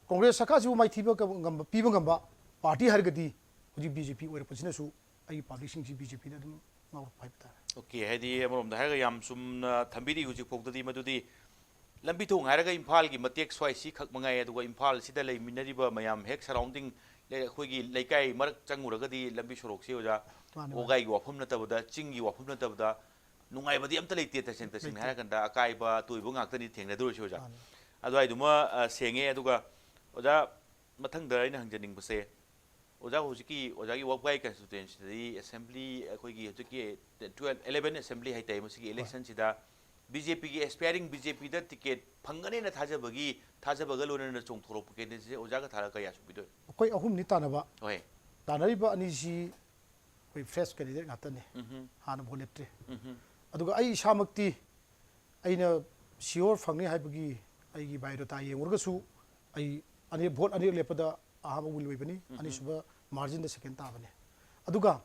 ꯀꯣꯡꯒ꯭ꯔꯦꯁ ꯁꯔꯀꯥꯔꯁꯤꯕꯨ ꯃꯥꯏꯊꯤꯕ ꯀ-, ꯉꯝꯕ, ꯄꯤꯕ ꯉꯝꯕ ꯄꯥꯔꯇꯤ ꯍꯥꯏꯔꯒꯗꯤ ꯍꯧꯖꯤꯛ ꯕꯤ ꯖꯦ ꯄꯤ ꯑꯣꯏꯔꯛꯄꯁꯤꯅꯁꯨ ꯑꯩꯒꯤ ꯄꯥꯕ꯭ꯂꯤꯛꯁꯤꯡꯁꯤ ꯕꯤ ꯖꯦ ꯄꯤꯗ ꯑꯗꯨꯝ ꯉꯥꯎꯔꯛꯄ ꯍꯥꯏꯕ ꯇꯥꯔꯦ꯫ ꯑꯣꯀꯦ, ꯍꯥꯏꯗꯤ ꯑꯃꯔꯣꯝꯗ ꯍꯥꯏꯔꯒ ꯌꯥꯝ ꯆꯨꯝꯅ ꯊꯝꯕꯤꯔꯤ ꯍꯧꯖꯤꯛ ꯐꯥꯎꯗꯗꯤ꯫ ꯃꯗꯨꯗꯤ ꯂꯝꯕꯤ ꯊꯣꯡ ꯍꯥꯏꯔꯒ ꯏꯝꯐꯥꯜꯒꯤ ꯃꯇꯦꯛ ꯁ꯭ꯋꯥꯏꯁꯤ ꯈꯛ ꯃꯉꯥꯏ, ꯑꯗꯨꯒ ꯏꯝꯐꯥꯜꯁꯤꯗ ꯂꯩꯃꯤꯟꯅꯔꯤꯕ ꯃꯌꯥꯝ ꯍꯦꯛ ꯁꯔꯥꯎꯟꯗꯤꯡ ꯂꯩ-, ꯑꯩꯈꯣꯏꯒꯤ ꯂꯩꯀꯥꯏ ꯃꯔꯛ ꯆꯪꯉꯨꯔꯒꯗꯤ ꯂꯝꯕꯤ ꯁꯣꯔꯣꯛꯁꯤ, ꯑꯣꯖꯥ, ꯃꯥꯅꯤ, ꯃꯥꯅꯤ꯫ ꯋꯥꯒꯥꯏꯒꯤ ꯋꯥꯐꯝ ꯅꯠꯇꯕꯗ, ꯆꯤꯡꯒꯤ ꯋꯥꯐꯝ ꯅꯠꯇꯕꯗ ꯅꯨꯡꯉꯥꯏꯕꯗꯤ ꯑꯝꯇ ꯂꯩꯇꯦ꯫ ꯇꯁꯦꯡ ꯇꯁꯦꯡꯅ ꯂꯩꯇꯦ꯫ ꯍꯥꯏꯔꯀꯥꯟꯗ ꯑꯀꯥꯏꯕ ꯑꯇꯣꯏꯕ ꯉꯥꯛꯇꯅꯤ ꯊꯦꯡꯅꯗꯧꯔꯤꯁꯤ, ꯑꯣꯖꯥ꯫ ꯃꯥꯅꯤ꯫ ꯑꯗꯨꯋꯥꯏꯗꯨꯃ, ꯑ, ꯁꯦꯡꯉꯦ꯫ ꯑꯗꯨꯒ ꯑꯣꯖꯥ, ꯃꯊꯪꯗ ꯑꯩꯅ ꯍꯪꯖꯅꯤꯡꯕꯁꯦ, ꯑꯣꯖꯥ, ꯍꯧꯖꯤꯛꯀꯤ ꯑꯣꯖꯥꯒꯤ ꯋꯥꯕꯒꯥꯏ ꯀꯟꯁꯇꯤꯇ꯭ꯋꯦꯟꯁꯤꯗꯗꯤ ꯑꯦꯁꯦꯝꯕ꯭ꯂꯤ, ꯑꯩꯈꯣꯏꯒꯤ ꯍꯧꯖꯤꯛꯀꯤ twelve, eleven ꯑꯦꯁꯦꯝꯕ꯭ꯂꯤ ꯍꯥꯏꯇꯥꯔꯦ, ꯃꯁꯤꯒꯤ ꯍꯣꯏ꯫ ꯏꯂꯦꯛꯁꯟꯁꯤꯗ ꯕꯤ ꯖꯦ ꯄꯤꯒꯤ ꯑꯦꯁꯄꯤꯌꯥꯔꯤꯡ ꯕꯤ ꯖꯦ ꯄꯤꯗ ꯇꯤꯀꯦꯠ ꯐꯪꯒꯅꯦꯅ ꯊꯥꯖꯕꯒꯤ, ꯊꯥꯖꯕꯒ ꯂꯣꯏꯅꯅ ꯆꯣꯡꯊꯣꯔꯛꯄ ꯀꯦꯟꯗꯤꯗꯦꯠꯁꯦ ꯑꯣꯖꯥꯒ ꯊꯥꯔꯒ ꯀꯌꯥ ꯁꯨꯕꯤꯗꯣꯏ? ꯑꯩꯈꯣꯏ ꯑꯍꯨꯝꯅꯤ ꯇꯥꯟꯅꯕ꯫ ꯍꯣꯏ꯫ ꯇꯥꯟꯅꯔꯤꯕ ꯑꯅꯤꯁꯤ ꯑꯩꯈꯣꯏ ꯐ꯭ꯔꯦꯁ ꯀꯦꯟꯗꯤꯗꯦꯠ ꯉꯥꯛꯇꯅꯤ꯫ ꯎꯝꯍꯨꯝ꯫ ꯍꯥꯟꯅ ꯚꯣꯠ ꯂꯦꯞꯇ꯭ꯔꯤ꯫ ꯎꯝꯍꯨꯝ꯫ ꯑꯗꯨꯒ ꯑꯩ ꯏꯁꯥꯃꯛꯇꯤ ꯑꯩꯅ ꯁꯤꯌꯣꯔ ꯐꯪꯅꯤ ꯍꯥꯏꯕꯒꯤ ꯑꯩꯒꯤ ꯕꯥꯏꯑꯣꯗꯥꯇꯥ ꯌꯦꯡꯉꯨꯔꯒꯁꯨ ꯑꯩ ꯑꯅꯤ, ꯚꯣꯠ ꯑꯅꯤꯔꯛ ꯂꯦꯞꯄꯗ ꯑꯍꯥꯟꯕ ꯋꯤꯟ ꯑꯣꯏꯕꯅꯤ, ꯎꯝꯍꯨꯝ꯫ ꯑꯅꯤꯁꯨꯕ ꯃꯥꯔꯖꯤꯟꯗ ꯁꯦꯀꯦꯟ ꯇꯥꯕꯅꯤ꯫ ꯑꯗꯨꯒ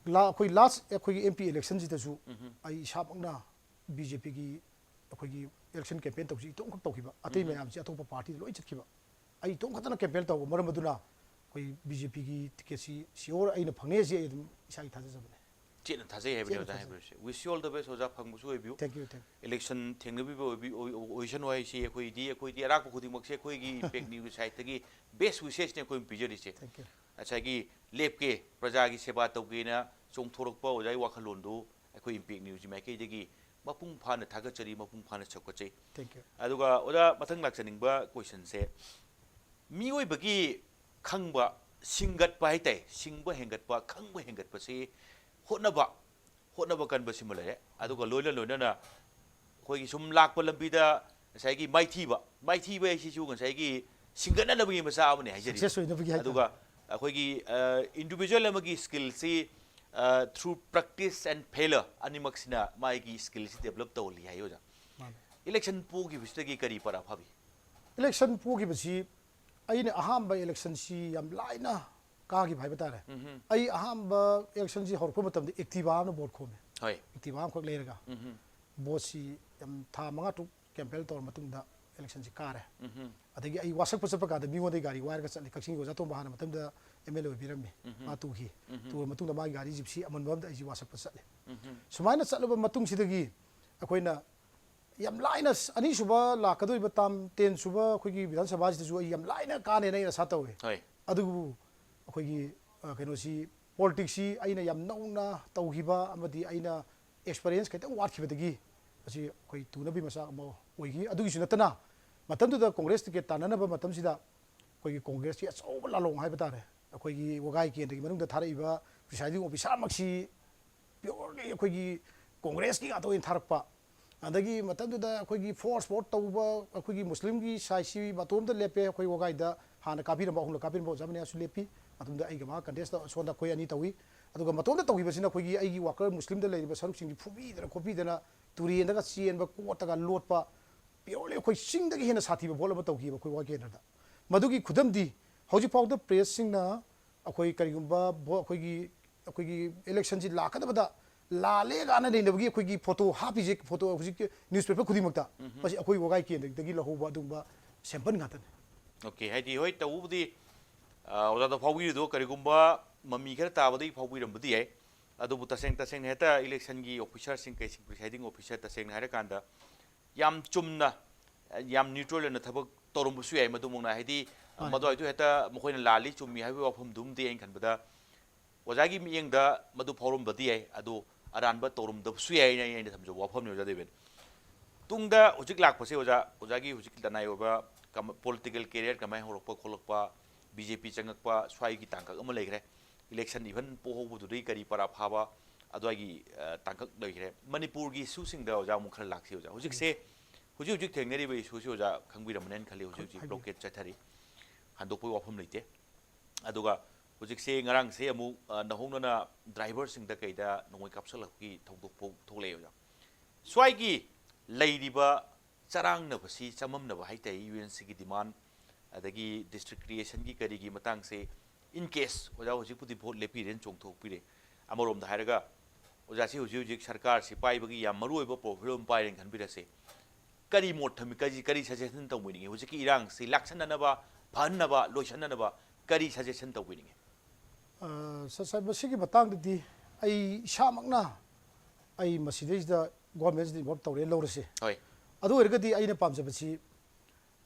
ꯂꯥ-, ꯑꯩꯈꯣꯏ ꯂꯥꯁ ꯑꯩꯈꯣꯏꯒꯤ ꯑꯦꯝ ꯄꯤ ꯏꯂꯦꯛꯁꯟꯁꯤꯗꯁꯨ ꯎꯝꯍꯨꯝ꯫ ꯑꯩ ꯏꯁꯥꯃꯛꯅ ꯕꯤ ꯖꯦ ꯄꯤꯒꯤ ꯑꯩꯈꯣꯏꯒꯤ ꯏꯂꯦꯛꯁꯟ ꯀꯦꯝꯄꯦꯟ ꯇꯧꯕꯁꯤ ꯏꯇꯣꯝꯈꯛ ꯇꯧꯈꯤꯕ, ꯑꯇꯩ ꯎꯝꯍꯨꯝ꯫ ꯃꯌꯥꯝꯁꯤ ꯑꯇꯣꯞꯄ ꯄꯥꯔꯇꯤꯗ ꯂꯣꯏ ꯆꯠꯈꯤꯕ꯫ ꯑꯩ ꯏꯇꯣꯝ ꯈꯛꯇꯅ ꯀꯦꯝꯄꯦꯟ ꯇꯧꯕ ꯃꯔꯝ ꯑꯗꯨꯅ ꯑꯩꯈꯣꯏ ꯕꯤ ꯖꯦ ꯄꯤꯒꯤ ꯇꯤꯀꯦꯠꯁꯤ ꯁꯤꯌꯣꯔ ꯑꯩꯅ ꯐꯪꯅꯤ ꯍꯥꯏꯁꯤ ꯑꯩ ꯑꯗꯨꯝ ꯏꯁꯥꯒꯤ ꯊꯥꯖꯖꯕꯅꯦ꯫ ꯆꯦꯠꯅ ꯊꯥꯖꯩ ꯍꯥꯏꯕꯅꯤ ꯆꯦꯠꯅ ꯑꯣꯖꯥ ꯊꯥꯖꯩ꯫ ꯍꯥꯏꯕꯁꯦ꯫ Wish you all the best, ꯑꯣꯖꯥ, ꯐꯪꯕꯁꯨ ꯑꯣꯏꯕꯤꯌꯨ꯫ Thank you, thank you꯫ Election ꯊꯦꯡꯅꯕꯤꯕ ꯑꯣꯏꯕꯤ-, ꯑꯣꯏ-, ꯑꯣꯏ-, ꯑꯣꯏꯁꯅꯨ ꯍꯥꯏꯁꯤ ꯑꯩꯈꯣꯏꯗꯤ, ꯑꯩꯈꯣꯏꯗꯤ ꯑꯔꯥꯛꯄ ꯈꯨꯗꯤꯡꯃꯛꯁꯦ ꯑꯩꯈꯣꯏꯒꯤ ꯏꯝꯄꯦꯛ ꯅ꯭ꯌꯨꯁ ꯁꯥꯏꯠꯇꯒꯤ ꯕꯦꯁ ꯋꯤꯁꯦꯁꯅꯤ ꯑꯩꯈꯣꯏꯅ ꯄꯤꯖꯔꯤꯁꯦ꯫ Thank you꯫ ꯉꯁꯥꯏꯒꯤ ꯂꯦꯞꯀꯦ, ꯄ꯭ꯔꯖꯥꯒꯤ ꯁꯦꯕꯥ ꯇꯧꯒꯦꯅ ꯆꯣꯡꯊꯣꯔꯛꯄ ꯑꯣꯖꯥꯒꯤ ꯋꯥꯈꯜꯂꯣꯟꯗꯨ ꯑꯩꯈꯣꯏ ꯏꯝꯄꯦꯛ ꯅ꯭ꯌꯨꯁꯀꯤ ꯃꯥꯏꯀꯩꯗꯒꯤ ꯃꯄꯨꯡ ꯐꯥꯅ ꯊꯥꯒꯠꯆꯔꯤ, ꯃꯄꯨꯡ ꯐꯥꯅ ꯆꯥꯎꯈꯠꯆꯩ꯫ Thank you꯫ ꯑꯗꯨꯒ ꯑꯣꯖꯥ, ꯃꯊꯪ ꯂꯥꯛꯆꯅꯤꯡꯕ ꯀꯣꯏꯁꯟꯁꯦ, ꯃꯤꯑꯣꯏꯕꯒꯤ ꯈꯪꯕ, ꯁꯤꯡꯒꯠꯄ ꯍꯥꯏꯇꯥꯏ, ꯁꯤꯡꯕ ꯍꯦꯟꯒꯠꯄ, ꯈꯪꯕ ꯍꯦꯟꯒꯠꯄꯁꯤ ꯍꯣꯠꯅꯕ, ꯍꯣꯠꯅꯕ ꯀꯟꯕꯁꯤꯃ ꯂꯩꯔꯦ꯫ ꯑꯗꯨꯒ ꯂꯣꯏꯅ ꯂꯣꯏꯅꯅ ꯑꯩꯈꯣꯏꯒꯤ ꯁꯨꯝ ꯂꯥꯛꯄ ꯂꯝꯕꯤꯗ ꯉꯁꯥꯏꯒꯤ ꯃꯥꯏꯊꯤꯕ, ꯃꯥꯏꯊꯤꯕ ꯍꯥꯏꯁꯤꯁꯨ ꯉꯁꯥꯏꯒꯤ ꯁꯤꯡꯒꯠꯅꯅꯕꯒꯤ ꯃꯆꯥ ꯑꯃꯅꯤ ꯍꯥꯏꯖꯔꯤ꯫ Success ꯑꯣꯏꯅꯕꯒꯤ ꯍꯥꯏꯇꯥꯔꯦ꯫ ꯑꯗꯨꯒ ꯑꯩꯈꯣꯏꯒꯤ individual ꯑꯃꯒꯤ skillꯁꯤ through practice and failure ꯑꯅꯤꯃꯛꯁꯤꯅ ꯃꯥꯒꯤ skillꯁꯤ develop ꯇꯧꯍꯜꯂꯤ ꯍꯥꯏ ꯑꯣꯖꯥ꯫ ꯃꯥꯅꯦ꯫ Election ꯄꯣꯈꯤꯕꯁꯤꯗꯒꯤ ꯀꯔꯤ ꯄꯔꯥ ꯐꯥꯕꯤ? Election ꯄꯣꯈꯤꯕꯁꯤ ꯑꯩꯅ ꯑꯍꯥꯟꯕ electionꯁꯤ ꯌꯥꯝ ꯂꯥꯏꯅ ꯀꯥꯈꯤꯕ ꯍꯥꯏꯕ ꯇꯥꯔꯦ꯫ ꯎꯝꯍꯨꯝ꯫ ꯑꯩ ꯑꯍꯥꯟꯕ electionꯁꯤ ꯍꯧꯔꯛꯄ ꯃꯇꯝꯗ Activa ꯑꯃꯅ vote ꯈꯣꯝꯃꯦ꯫ ꯍꯣꯏ꯫ Activa ꯑꯃꯈꯛ ꯂꯩꯔꯒ ꯎꯝꯍꯨꯝ꯫ voteꯁꯤ ꯌꯥꯝ ꯊꯥ ꯃꯉꯥ ꯇꯔꯨꯛ campaign ꯇꯧꯔ ꯃꯇꯨꯡꯗ electionꯁꯤ ꯀꯥꯔꯦ꯫ ꯎꯝꯍꯨꯝ꯫ ꯑꯗꯒꯤ ꯑꯩ ꯋꯥꯁꯛꯄ ꯆꯠꯄ ꯀꯥꯟꯗ ꯃꯤꯉꯣꯟꯗꯒꯤ ꯒꯥꯔꯤ ꯋꯥꯏꯔꯒ ꯆꯠꯂꯤ꯫ ꯀꯛꯆꯤꯡꯒꯤ ꯑꯣꯖꯥ ꯇꯣꯝꯕ ꯍꯥꯟꯅ ꯃꯇꯝꯗ MLA ꯑꯣꯏꯕꯤꯔꯝꯃꯤ꯫ ꯎꯝꯍꯨꯝ꯫ ꯃꯥ ꯇꯨꯈꯤ꯫ ꯎꯝꯍꯨꯝ꯫ ꯇꯨꯔ ꯃꯇꯨꯡꯗ ꯃꯥꯒꯤ ꯒꯥꯔꯤ Jeepꯁꯤ ꯑꯃꯟꯕ ꯑꯃꯗ ꯑꯩꯁꯤ ꯋꯥꯁꯛꯄ ꯆꯠꯂꯤ꯫ ꯎꯝꯍꯨꯝ꯫ ꯁꯨꯃꯥꯏꯅ ꯆꯠꯂꯕ ꯃꯇꯨꯡꯁꯤꯗꯒꯤ ꯑꯩꯈꯣꯏꯅ ꯌꯥꯝ ꯂꯥꯏꯅ ꯑꯅꯤꯁꯨꯕ ꯂꯥꯛꯀꯗꯧꯔꯤꯕ term ten ꯁꯨꯕ ꯑꯩꯈꯣꯏꯒꯤ ꯕꯤꯙꯥꯟ ꯁꯚꯥꯁꯤꯗꯁꯨ ꯑꯩ ꯌꯥꯝ ꯂꯥꯏꯅ ꯀꯥꯅꯦꯅ ꯑꯩ ꯑꯁꯥ ꯇꯧꯏ꯫ ꯍꯣꯏ꯫ ꯑꯗꯨꯕꯨ ꯑꯩꯈꯣꯏꯒꯤ ꯑ, ꯀꯩꯅꯣꯁꯤ politicsꯁꯤ ꯑꯩꯅ ꯌꯥꯝ ꯅꯧꯅ ꯇꯧꯈꯤꯕ ꯑꯃꯗꯤ ꯑꯩꯅ experience ꯈꯤꯇꯪ ꯋꯥꯠꯈꯤꯕꯗꯒꯤ ꯃꯁꯤ ꯑꯩꯈꯣꯏ ꯇꯨꯅꯕꯒꯤ ꯃꯆꯥꯛ ꯑꯃ ꯑꯣꯏꯈꯤ꯫ ꯑꯗꯨꯒꯤꯁꯨ ꯅꯠꯇꯅ ꯃꯇꯝꯗꯨꯗ Congress ticket ꯇꯥꯟꯅꯅꯕ ꯃꯇꯝꯁꯤꯗ ꯑꯩꯈꯣꯏꯒꯤ Congressꯀꯤ ꯑꯆꯧꯕ ꯂꯥꯂꯣꯡ ꯍꯥꯏꯕ ꯇꯥꯔꯦ, ꯑꯩꯈꯣꯏꯒꯤ ꯋꯥꯒꯥꯏ ꯀꯦꯟꯗ꯭ꯔꯒꯤ ꯃꯅꯨꯡꯗ ꯊꯥꯔꯛꯏꯕ presiding officerꯃꯛꯁꯤ purely ꯑꯩꯈꯣꯏꯒꯤ Congressꯀꯤ ꯉꯥꯛꯇ ꯑꯣꯏꯅ ꯊꯥꯔꯛꯄ꯫ ꯑꯗꯒꯤ ꯃꯇꯝꯗꯨꯗ ꯑꯩꯈꯣꯏꯒꯤ force vote ꯇꯧꯕ, ꯑꯩꯈꯣꯏꯒꯤ ꯃꯨꯁꯂꯤꯝꯒꯤ sideꯁꯤ ꯃꯇꯣꯝꯇ ꯂꯦꯞꯄꯦ꯫ ꯑꯩꯈꯣꯏ ꯋꯥꯒꯥꯏꯗ ꯍꯥꯟꯅ ꯀꯥꯕꯤꯔꯝꯕ, ꯑꯍꯨꯝꯂꯛ ꯀꯥꯕꯤꯔꯝꯕ ꯑꯣꯖꯥ ꯃꯅꯤꯌꯥꯁꯨ ꯂꯦꯞꯄꯤ꯫ ꯃꯇꯝꯗ ꯑꯩꯒ ꯃꯥ contest ꯇꯧ-, ꯁꯣꯝꯗ ꯑꯩꯈꯣꯏ ꯑꯅꯤ ꯇꯧꯏ꯫ ꯑꯗꯨꯒ ꯃꯇꯣꯝꯇ ꯇꯧꯈꯤꯕꯁꯤꯅ ꯑꯩꯈꯣꯏꯒꯤ ꯑꯩꯒꯤ worker ꯃꯨꯁꯂꯤꯝꯗ ꯂꯩꯔꯤꯕ ꯁꯔꯨꯛꯁꯤꯡꯁꯤ ꯐꯨꯕꯤꯗꯅ ꯈꯣꯠꯄꯤꯗꯅ ꯇꯨꯔꯦꯟꯗꯒ ꯆꯦꯟꯕ, ꯀꯣꯠꯇꯒ ꯂꯣꯠꯄ, purely ꯑꯩꯈꯣꯏ ꯆꯤꯡꯗꯒꯤ ꯍꯦꯟꯅ ꯁꯥꯊꯤꯕ vote ꯑꯃ ꯇꯧꯈꯤꯕ ꯑꯩꯈꯣꯏ ꯋꯥꯒꯥꯏ ꯀꯦꯟꯗ꯭ꯔꯗ꯫ ꯃꯗꯨꯒꯤ ꯈꯨꯗꯝꯗꯤ ꯍꯧꯖꯤꯛꯐꯥꯎꯗ pressꯁꯤꯡꯅ ꯑꯩꯈꯣꯏ ꯀꯔꯤꯒꯨꯝꯕ vo-, ꯑꯩꯈꯣꯏꯒꯤ, ꯑꯩꯈꯣꯏꯒꯤ electionꯁꯤ ꯂꯥꯛꯀꯗꯕꯗ ꯂꯥꯜꯂꯦ ꯀꯥꯏꯅ ꯂꯩꯅꯕꯒꯤ ꯑꯩꯈꯣꯏꯒꯤ photo ꯍꯥꯞꯄꯤꯁꯦ, photo ꯍꯧꯖꯤꯛꯀꯤ newspaper ꯈꯨꯗꯤꯡꯃꯛꯇ, ꯃꯁꯤ ꯑꯩꯈꯣꯏ ꯋꯥꯒꯥꯏ ꯀꯦꯟꯗ꯭ꯔꯗꯒꯤ ꯂꯧꯍꯧꯕ ꯑꯗꯨꯒꯨꯝꯕ sample ꯉꯥꯛꯇꯅꯤ꯫ Okay, ꯍꯥꯏꯗꯤ ꯍꯣꯏ, ꯇꯧꯕꯕꯨꯗꯤ ꯑ, ꯑꯣꯖꯥꯗ ꯐꯥꯎꯕꯤꯔꯤꯗꯣ ꯀꯔꯤꯒꯨꯝꯕ ꯃꯃꯤ ꯈꯔ ꯇꯥꯕꯗꯒꯤ ꯐꯥꯎꯕꯤꯔꯝꯕꯗꯤ ꯌꯥꯏ꯫ ꯑꯗꯨꯕꯨ ꯇꯁꯦꯡ ꯇꯁꯦꯡꯅ ꯍꯦꯛꯇ electionꯒꯤ officerꯁꯤꯡ ꯀꯩꯁꯤꯡ, presiding officer ꯇꯁꯦꯡꯅ ꯍꯥꯏꯔꯀꯥꯟꯗ ꯌꯥꯝ ꯆꯨꯝꯅ, ꯌꯥꯝ neutral ꯑꯣꯏꯅ ꯊꯕꯛ ꯇꯧꯔꯝꯕꯁꯨ ꯌꯥꯏ꯫ ꯃꯗꯨꯃꯛꯅ ꯍꯥꯏꯗꯤ, ꯃꯥꯅꯤ꯫ ꯃꯗꯨꯋꯥꯏꯗꯨ ꯍꯦꯛꯇ ꯃꯈꯣꯏꯅ ꯂꯥꯜꯂꯤ ꯆꯨꯝꯃꯤ ꯍꯥꯏꯕꯒꯤ ꯋꯥꯐꯝꯗꯨꯃꯗꯤ ꯑꯩꯅ ꯈꯟꯕꯗ ꯑꯣꯖꯥꯒꯤ ꯃꯤꯠꯌꯦꯡꯗ ꯃꯗꯨ ꯐꯥꯎꯔꯝꯕꯗꯤ ꯌꯥꯏ, ꯑꯗꯨ ꯑꯔꯥꯟꯕ ꯇꯧꯔꯝꯗꯕꯁꯨ ꯌꯥꯏ ꯍꯥꯏꯅ ꯑꯩꯅ ꯊꯝꯖꯕ ꯋꯥꯐꯝꯅꯤ ꯑꯣꯖꯥ ꯗꯦꯕꯦꯟ꯫ ꯇꯨꯡꯗ ꯍꯧꯖꯤꯛ ꯂꯥꯛꯄꯁꯦ ꯑꯣꯖꯥ, ꯑꯣꯖꯥꯒꯤ ꯍꯧꯖꯤꯛꯀꯤ ꯂꯅꯥꯏ ꯑꯣꯏꯕ ꯀꯝ-, political career ꯀꯃꯥꯏꯅ ꯍꯧꯔꯛꯄ ꯈꯣꯠꯂꯛꯄ, ꯕꯤ ꯖꯦ ꯄꯤ ꯆꯪꯉꯛꯄ ꯁ꯭ꯋꯥꯏꯒꯤ ꯇꯥꯡꯀꯛ ꯑꯃ ꯂꯩꯈ꯭ꯔꯦ꯫ ꯏꯂꯦꯛꯁꯟ ꯏꯚꯟ ꯄꯣꯍꯧꯕꯗꯨꯗꯒꯤ ꯀꯔꯤ ꯄꯔꯥ ꯐꯥꯕ ꯑꯗꯨꯋꯥꯏꯒꯤ, ꯑ, ꯇꯥꯡꯀꯛ ꯂꯩꯈ꯭ꯔꯦ꯫ ꯃꯅꯤꯄꯨꯔꯒꯤ ꯏꯁꯨꯁꯤꯡꯗ ꯑꯣꯖꯥ ꯑꯃꯨꯛ ꯈꯔ ꯂꯥꯛꯁꯤ ꯑꯣꯖꯥ꯫ ꯍꯧꯖꯤꯛꯁꯦ, ꯍꯧꯖꯤꯛ ꯍꯧꯖꯤꯛ ꯊꯦꯡꯅꯔꯤꯕ ꯏꯁꯨꯁꯤ ꯑꯣꯖꯥ ꯈꯪꯕꯤꯔꯝꯃꯅꯦꯅ ꯈꯜꯂꯤ꯫ ꯍꯧꯖꯤꯛ ꯍꯧꯖꯤꯛ ꯍꯥꯏꯕꯤꯌꯨ꯫ ꯕ꯭ꯂꯣꯀꯦꯠ ꯆꯠꯊꯔꯤ꯫ ꯍꯟꯗꯣꯛꯄꯒꯤ ꯋꯥꯐꯝ ꯂꯩꯇꯦ꯫ ꯑꯗꯨꯒ ꯍꯧꯖꯤꯛꯁꯦ ꯉꯔꯥꯡꯁꯦ ꯑꯃꯨꯛ, ꯑ, ꯅꯧꯍꯧꯅꯅ ꯗ꯭ꯔꯥꯏꯚꯔꯁꯤꯡꯗ ꯀꯩꯗ ꯅꯣꯡꯃꯩ ꯀꯥꯞꯁꯤꯜꯂꯛꯄꯒꯤ ꯊꯧꯗꯣꯛ ꯐꯥꯎ ꯊꯣꯛꯂꯛꯑꯦ ꯑꯣꯖꯥ꯫ ꯁ꯭ꯋꯥꯏꯒꯤ ꯂꯩꯔꯤꯕ ꯆꯔꯥꯡꯅꯕꯁꯤ, ꯆꯃꯝꯅꯕ ꯍꯥꯏꯇꯥꯔꯦ, ꯌꯨ ꯑꯦꯟ ꯁꯤꯒꯤ ꯗꯤꯃꯥꯟ, ꯑꯗꯒꯤ ꯗꯤꯁꯇ꯭ꯔꯤꯛ ꯀ꯭ꯔꯤꯌꯦꯁꯟꯒꯤ ꯀꯔꯤꯒꯤ ꯃꯇꯥꯡꯁꯦ, in case ꯑꯣꯖꯥ ꯍꯧꯖꯤꯛꯄꯨꯗꯤ ꯚꯣꯠ ꯂꯦꯞꯄꯤꯔꯦꯅ ꯆꯣꯡꯊꯣꯛꯄꯤꯔꯦ, ꯑꯃꯔꯣꯝꯗ ꯍꯥꯏꯔꯒ ꯑꯣꯖꯥꯁꯤ ꯍꯧꯖꯤꯛ ꯍꯧꯖꯤꯛ ꯁꯔꯀꯥꯔꯁꯤ ꯄꯥꯏꯕꯒꯤ ꯌꯥꯝ ꯃꯔꯨ ꯑꯣꯏꯕ ꯄ꯭ꯔꯣꯐꯥꯏꯜ ꯑꯃ ꯄꯥꯏꯔꯦꯅ ꯈꯟꯕꯤꯔꯁꯦ, ꯀꯔꯤ ꯃꯣꯠ ꯊꯝꯃꯤ, ꯀꯔꯤ, ꯀꯔꯤ ꯁꯖꯦꯁꯟ ꯇꯧꯕꯤꯅꯤꯡꯉꯤ? ꯍꯧꯖꯤꯛꯀꯤ ꯏꯔꯥꯡꯁꯤ ꯂꯥꯛꯁꯟꯅꯅꯕ, ꯐꯍꯟꯅꯕ, ꯂꯣꯏꯁꯟꯅꯅꯕ ꯀꯔꯤ ꯁꯖꯦꯁꯟ ꯇꯧꯕꯤꯅꯤꯡꯉꯤ? ꯑ, ꯁ-, ꯁ-, ꯃꯁꯤꯒꯤ ꯃꯇꯥꯡꯗꯗꯤ ꯑꯩ ꯏꯁꯥꯃꯛꯅ, ꯑꯩ ꯃꯁꯤꯗꯩꯁꯤꯗ ꯒꯣꯔꯃꯦꯟꯁꯤꯗ ꯏꯟꯚꯣꯜꯕ ꯇꯧꯔꯦ ꯂꯧꯔꯁꯦ꯫ ꯍꯣꯏ꯫ ꯑꯗꯨ ꯑꯣꯏꯔꯒꯗꯤ ꯑꯩꯅ ꯄꯥꯝꯖꯕꯁꯤ,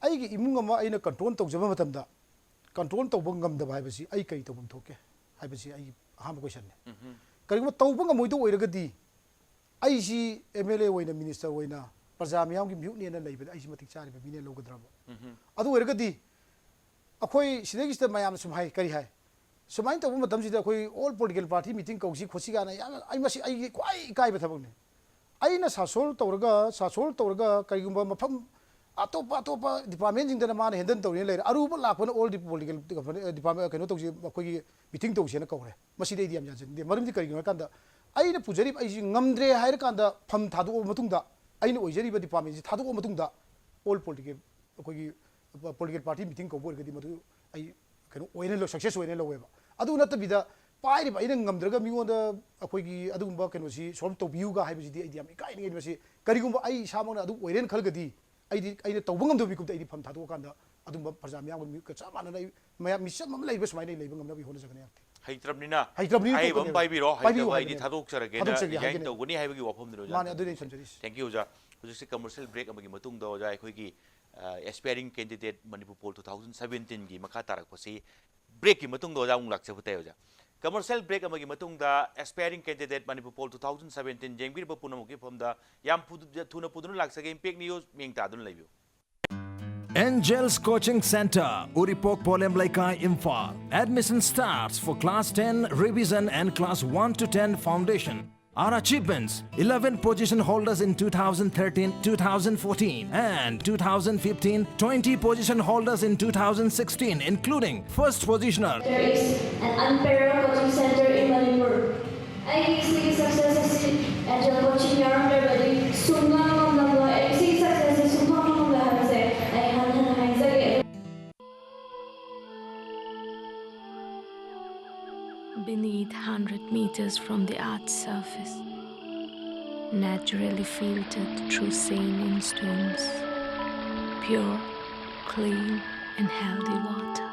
ꯑꯩꯒꯤ ꯏꯃꯨꯡ ꯑꯃ ꯑꯩꯅ ꯀꯟꯇ꯭ꯔꯣꯜ ꯇꯧꯖꯕ ꯃꯇꯝꯗ, ꯀꯟꯇ꯭ꯔꯣꯜ ꯇꯧꯕ ꯉꯝꯗꯕ ꯍꯥꯏꯕꯁꯤ ꯑꯩ ꯀꯔꯤ ꯇꯧꯐꯝ ꯊꯣꯛꯀꯦ ꯍꯥꯏꯕꯁꯤ ꯑꯩꯒꯤ ꯑꯍꯥꯟꯕ ꯀꯣꯏꯁꯟꯅꯤ꯫ ꯎꯝꯍꯨꯝ꯫ ꯀꯔꯤꯒꯨꯝꯕ ꯇꯧꯕ ꯉꯝꯃꯣꯏꯗꯧ ꯑꯣꯏꯔꯒꯗꯤ, ꯑꯩꯁꯤ ꯑꯦꯝ ꯑꯦꯜ ꯑꯦ ꯑꯣꯏꯅ, ꯃꯤꯅꯤꯁꯇꯔ ꯑꯣꯏꯅ ꯄ꯭ꯔꯖꯥ ꯃꯤꯌꯥꯝꯒꯤ ꯃꯤꯍꯨꯠꯅꯦꯅ ꯂꯩꯕꯗ ꯑꯩꯁꯤ ꯃꯇꯤꯛ ꯆꯥꯔꯤꯕ ꯃꯤꯅꯦ ꯂꯧꯒꯗ꯭ꯔꯕ? ꯎꯝꯍꯨꯝ꯫ ꯑꯗꯨ ꯑꯣꯏꯔꯒꯗꯤ ꯑꯩꯈꯣꯏ ꯁꯤꯗꯩꯁꯤꯗ ꯃꯌꯥꯝꯅ ꯁꯨꯝ ꯍꯥꯏ, ꯀꯔꯤ ꯍꯥꯏ? ꯁꯨꯃꯥꯏꯅ ꯇꯧꯕ ꯃꯇꯝꯁꯤꯗ ꯑꯩꯈꯣꯏ all political party meeting ꯀꯧꯁꯤ ꯈꯣꯠꯁꯤ ꯀꯥꯏꯅ ꯌꯥꯝꯅ, ꯑꯩ ꯃꯁꯤ ꯑꯩꯒꯤ ꯈ꯭ꯋꯥꯏ ꯏꯀꯥꯏꯕ ꯊꯕꯛꯅꯤ꯫ ꯑꯩꯅ ꯁꯥꯁꯣꯜ ꯇꯧꯔꯒ, ꯁꯥꯁꯣꯜ ꯇꯧꯔꯒ ꯀꯔꯤꯒꯨꯝꯕ ꯃꯐꯝ ꯑꯇꯣꯞꯄ, ꯑꯇꯣꯞꯄ ꯗꯤꯄꯥꯔꯠꯃꯦꯟꯁꯤꯡꯗꯅ ꯃꯥꯅ ꯍꯦꯟꯗꯜ ꯇꯧꯔꯤꯅ ꯂꯩꯔꯦ, ꯑꯔꯨꯕ ꯂꯥꯛꯄꯅ all political department, ꯀꯩꯅꯣ ꯇꯧꯁꯤ, ꯑꯩꯈꯣꯏꯒꯤ ꯃꯤꯇꯤꯡ ꯇꯧꯁꯦꯅ ꯀꯧꯔꯦ꯫ ꯃꯁꯤꯗꯤ ꯑꯩꯗꯤ ꯌꯥꯝ ꯌꯥꯖꯅꯤꯡꯗꯦ꯫ ꯃꯔꯝꯗꯤ ꯀꯔꯤꯒꯤꯅꯣ ꯍꯥꯏꯀꯥꯟꯗ, ꯑꯩꯅ ꯄꯨꯖꯔꯤꯕ, ꯑꯩꯁꯤ ꯉꯝꯗ꯭ꯔꯦ ꯍꯥꯏꯔꯀꯥꯟꯗ ꯐꯝ ꯊꯥꯗꯣꯛꯑꯕ ꯃꯇꯨꯡꯗ, ꯑꯩꯅ ꯑꯣꯏꯖꯔꯤꯕ ꯗꯤꯄꯥꯔꯠꯃꯦꯟꯁꯤ ꯊꯥꯗꯣꯛꯑꯕ ꯃꯇꯨꯡꯗ, all political, ꯑꯩꯈꯣꯏꯒꯤ political party meeting ꯀꯧꯕ ꯑꯣꯏꯔꯒꯗꯤ ꯃꯗꯨ ꯑꯩ ꯀꯩꯅꯣ ꯑꯣꯏꯅ ꯂꯧ-, success ꯑꯣꯏꯅ ꯂꯧꯋꯦꯕ꯫ ꯑꯗꯨ ꯅꯠꯇꯕꯤꯗ, ꯄꯥꯏꯔꯤꯕ ꯑꯩꯅ ꯉꯝꯗ꯭ꯔꯒ ꯃꯤꯉꯣꯟꯗ ꯑꯩꯈꯣꯏꯒꯤ ꯑꯗꯨꯒꯨꯝꯕ ꯀꯩꯅꯣꯁꯤ solve ꯇꯧꯕꯤꯌꯨꯒ ꯍꯥꯏꯕꯁꯤꯗꯤ ꯑꯩꯗꯤ ꯌꯥꯝ ꯏꯀꯥꯏꯅꯤꯡꯉꯤ꯫ ꯃꯁꯤ ꯀꯔꯤꯒꯨꯝꯕ ꯑꯩ ꯏꯁꯥꯃꯛꯅ ꯑꯗꯨ ꯑꯣꯏꯔꯦꯅ ꯈꯜꯂꯒꯗꯤ, ꯑꯩꯗꯤ ꯑꯩꯅ ꯇꯧꯕ ꯉꯝꯗꯕ ꯃꯤꯀꯨꯞꯇ ꯑꯩꯗꯤ ꯐꯝ ꯊꯥꯗꯣꯛꯑꯀꯥꯟꯗ ꯑꯗꯨꯝꯕ ꯄ꯭ꯔꯖꯥ ꯃꯤꯌꯥꯝꯒ ꯃꯤ-, ꯆꯞ ꯃꯥꯟꯅꯅ ꯑꯩ ꯃꯌꯥꯝ ꯃꯤꯆꯝ ꯑꯃ ꯂꯩꯕ ꯁꯨꯃꯥꯏꯅ ꯑꯩ ꯂꯩꯕ ꯉꯝꯅꯕꯒꯤ ꯍꯣꯠꯅꯖꯒꯅꯤ꯫ ꯍꯩꯇ꯭ꯔꯕꯅꯤꯅ ꯍꯩꯇ꯭ꯔꯕꯅꯤꯅ ꯑꯍꯩꯕ ꯑꯃ ꯇꯣꯛꯀꯅꯤ꯫ ꯄꯥꯏꯕꯤꯔꯣ, ꯄꯥꯏꯕꯤꯌꯨ ꯍꯩꯇꯕ ꯑꯩꯗꯤ ꯍꯥꯏꯕꯅꯤ꯫ ꯊꯥꯗꯣꯛꯆꯔꯒꯦꯅ ꯊꯥꯗꯣꯛꯆꯒꯦ resign ꯍꯥꯏꯒꯅꯤ꯫ ꯇꯧꯒꯅꯤ ꯍꯥꯏꯕꯒꯤ ꯋꯥꯐꯝꯗꯨꯅꯤ ꯑꯣꯖꯥ ꯃꯥꯅꯦ, ꯑꯗꯨꯅꯤ ꯑꯩꯅ ꯊꯝꯖꯔꯤꯁꯦ꯫ Thank you ꯑꯣꯖꯥ꯫ ꯍꯧꯖꯤꯛꯁꯦ commercial break ꯑꯃꯒꯤ ꯃꯇꯨꯡꯗ ꯑꯣꯖꯥ ꯑꯩꯈꯣꯏꯒꯤ, ꯑ, aspiring candidate Manipur Poll two thousand seventeen ꯒꯤ ꯃꯈꯥ ꯇꯥꯔꯛꯄꯁꯤ break ꯀꯤ ꯃꯇꯨꯡꯗ ꯑꯣꯖꯥ ꯑꯃꯨꯛ ꯂꯥꯛꯆꯕ ꯇꯥꯏ ꯑꯣꯖꯥ꯫ Commercial break ꯑꯃꯒꯤ ꯃꯇꯨꯡꯗ aspiring candidate Manipur Poll two thousand seventeen ꯌꯦꯡꯕꯤꯔꯤꯕ ꯄꯨꯝꯅꯃꯛꯀꯤ ꯃꯐꯝꯗ ꯌꯥꯝ ꯐꯨ-, ꯊꯨꯅ ꯄꯨꯗꯨꯅ ꯂꯥꯛꯆꯒꯦ꯫ Impact News ꯃꯤꯠꯌꯦꯡ ꯇꯥꯗꯨꯅ ꯂꯩꯕꯤꯌꯨ꯫ Angels Coaching Center, Uripok Polem Leikai, Imphal. Admission starts for class ten revision and class one to ten foundation. Our achievements: eleven position holders in two thousand thirteen, two thousand fourteen, and two thousand fifteen, twenty position holders in two thousand sixteen, including first positioner. There is an unparalleled coaching center in Manipur. ꯑꯩꯒꯤ ꯁꯤꯒꯤ success ꯑꯁꯤ Angel Coaching ꯌꯥꯎꯔꯝꯗ꯭ꯔꯕꯗꯤ ꯁꯨꯡꯉꯝ ꯉꯝꯂꯝꯂꯣꯏ꯫ ꯑꯩ ꯁꯤꯒꯤ success ꯑꯁꯤ ꯁꯨꯡꯐꯪ ꯐꯪꯂꯣꯏ ꯍꯥꯏꯕꯁꯦ ꯑꯩ ꯍꯟꯅ ꯍꯟꯅ ꯍꯥꯏꯖꯒꯦ꯫ Beneath, hundred meters from the earth's surface, naturally filtered through saline stones, pure, clean, and healthy water.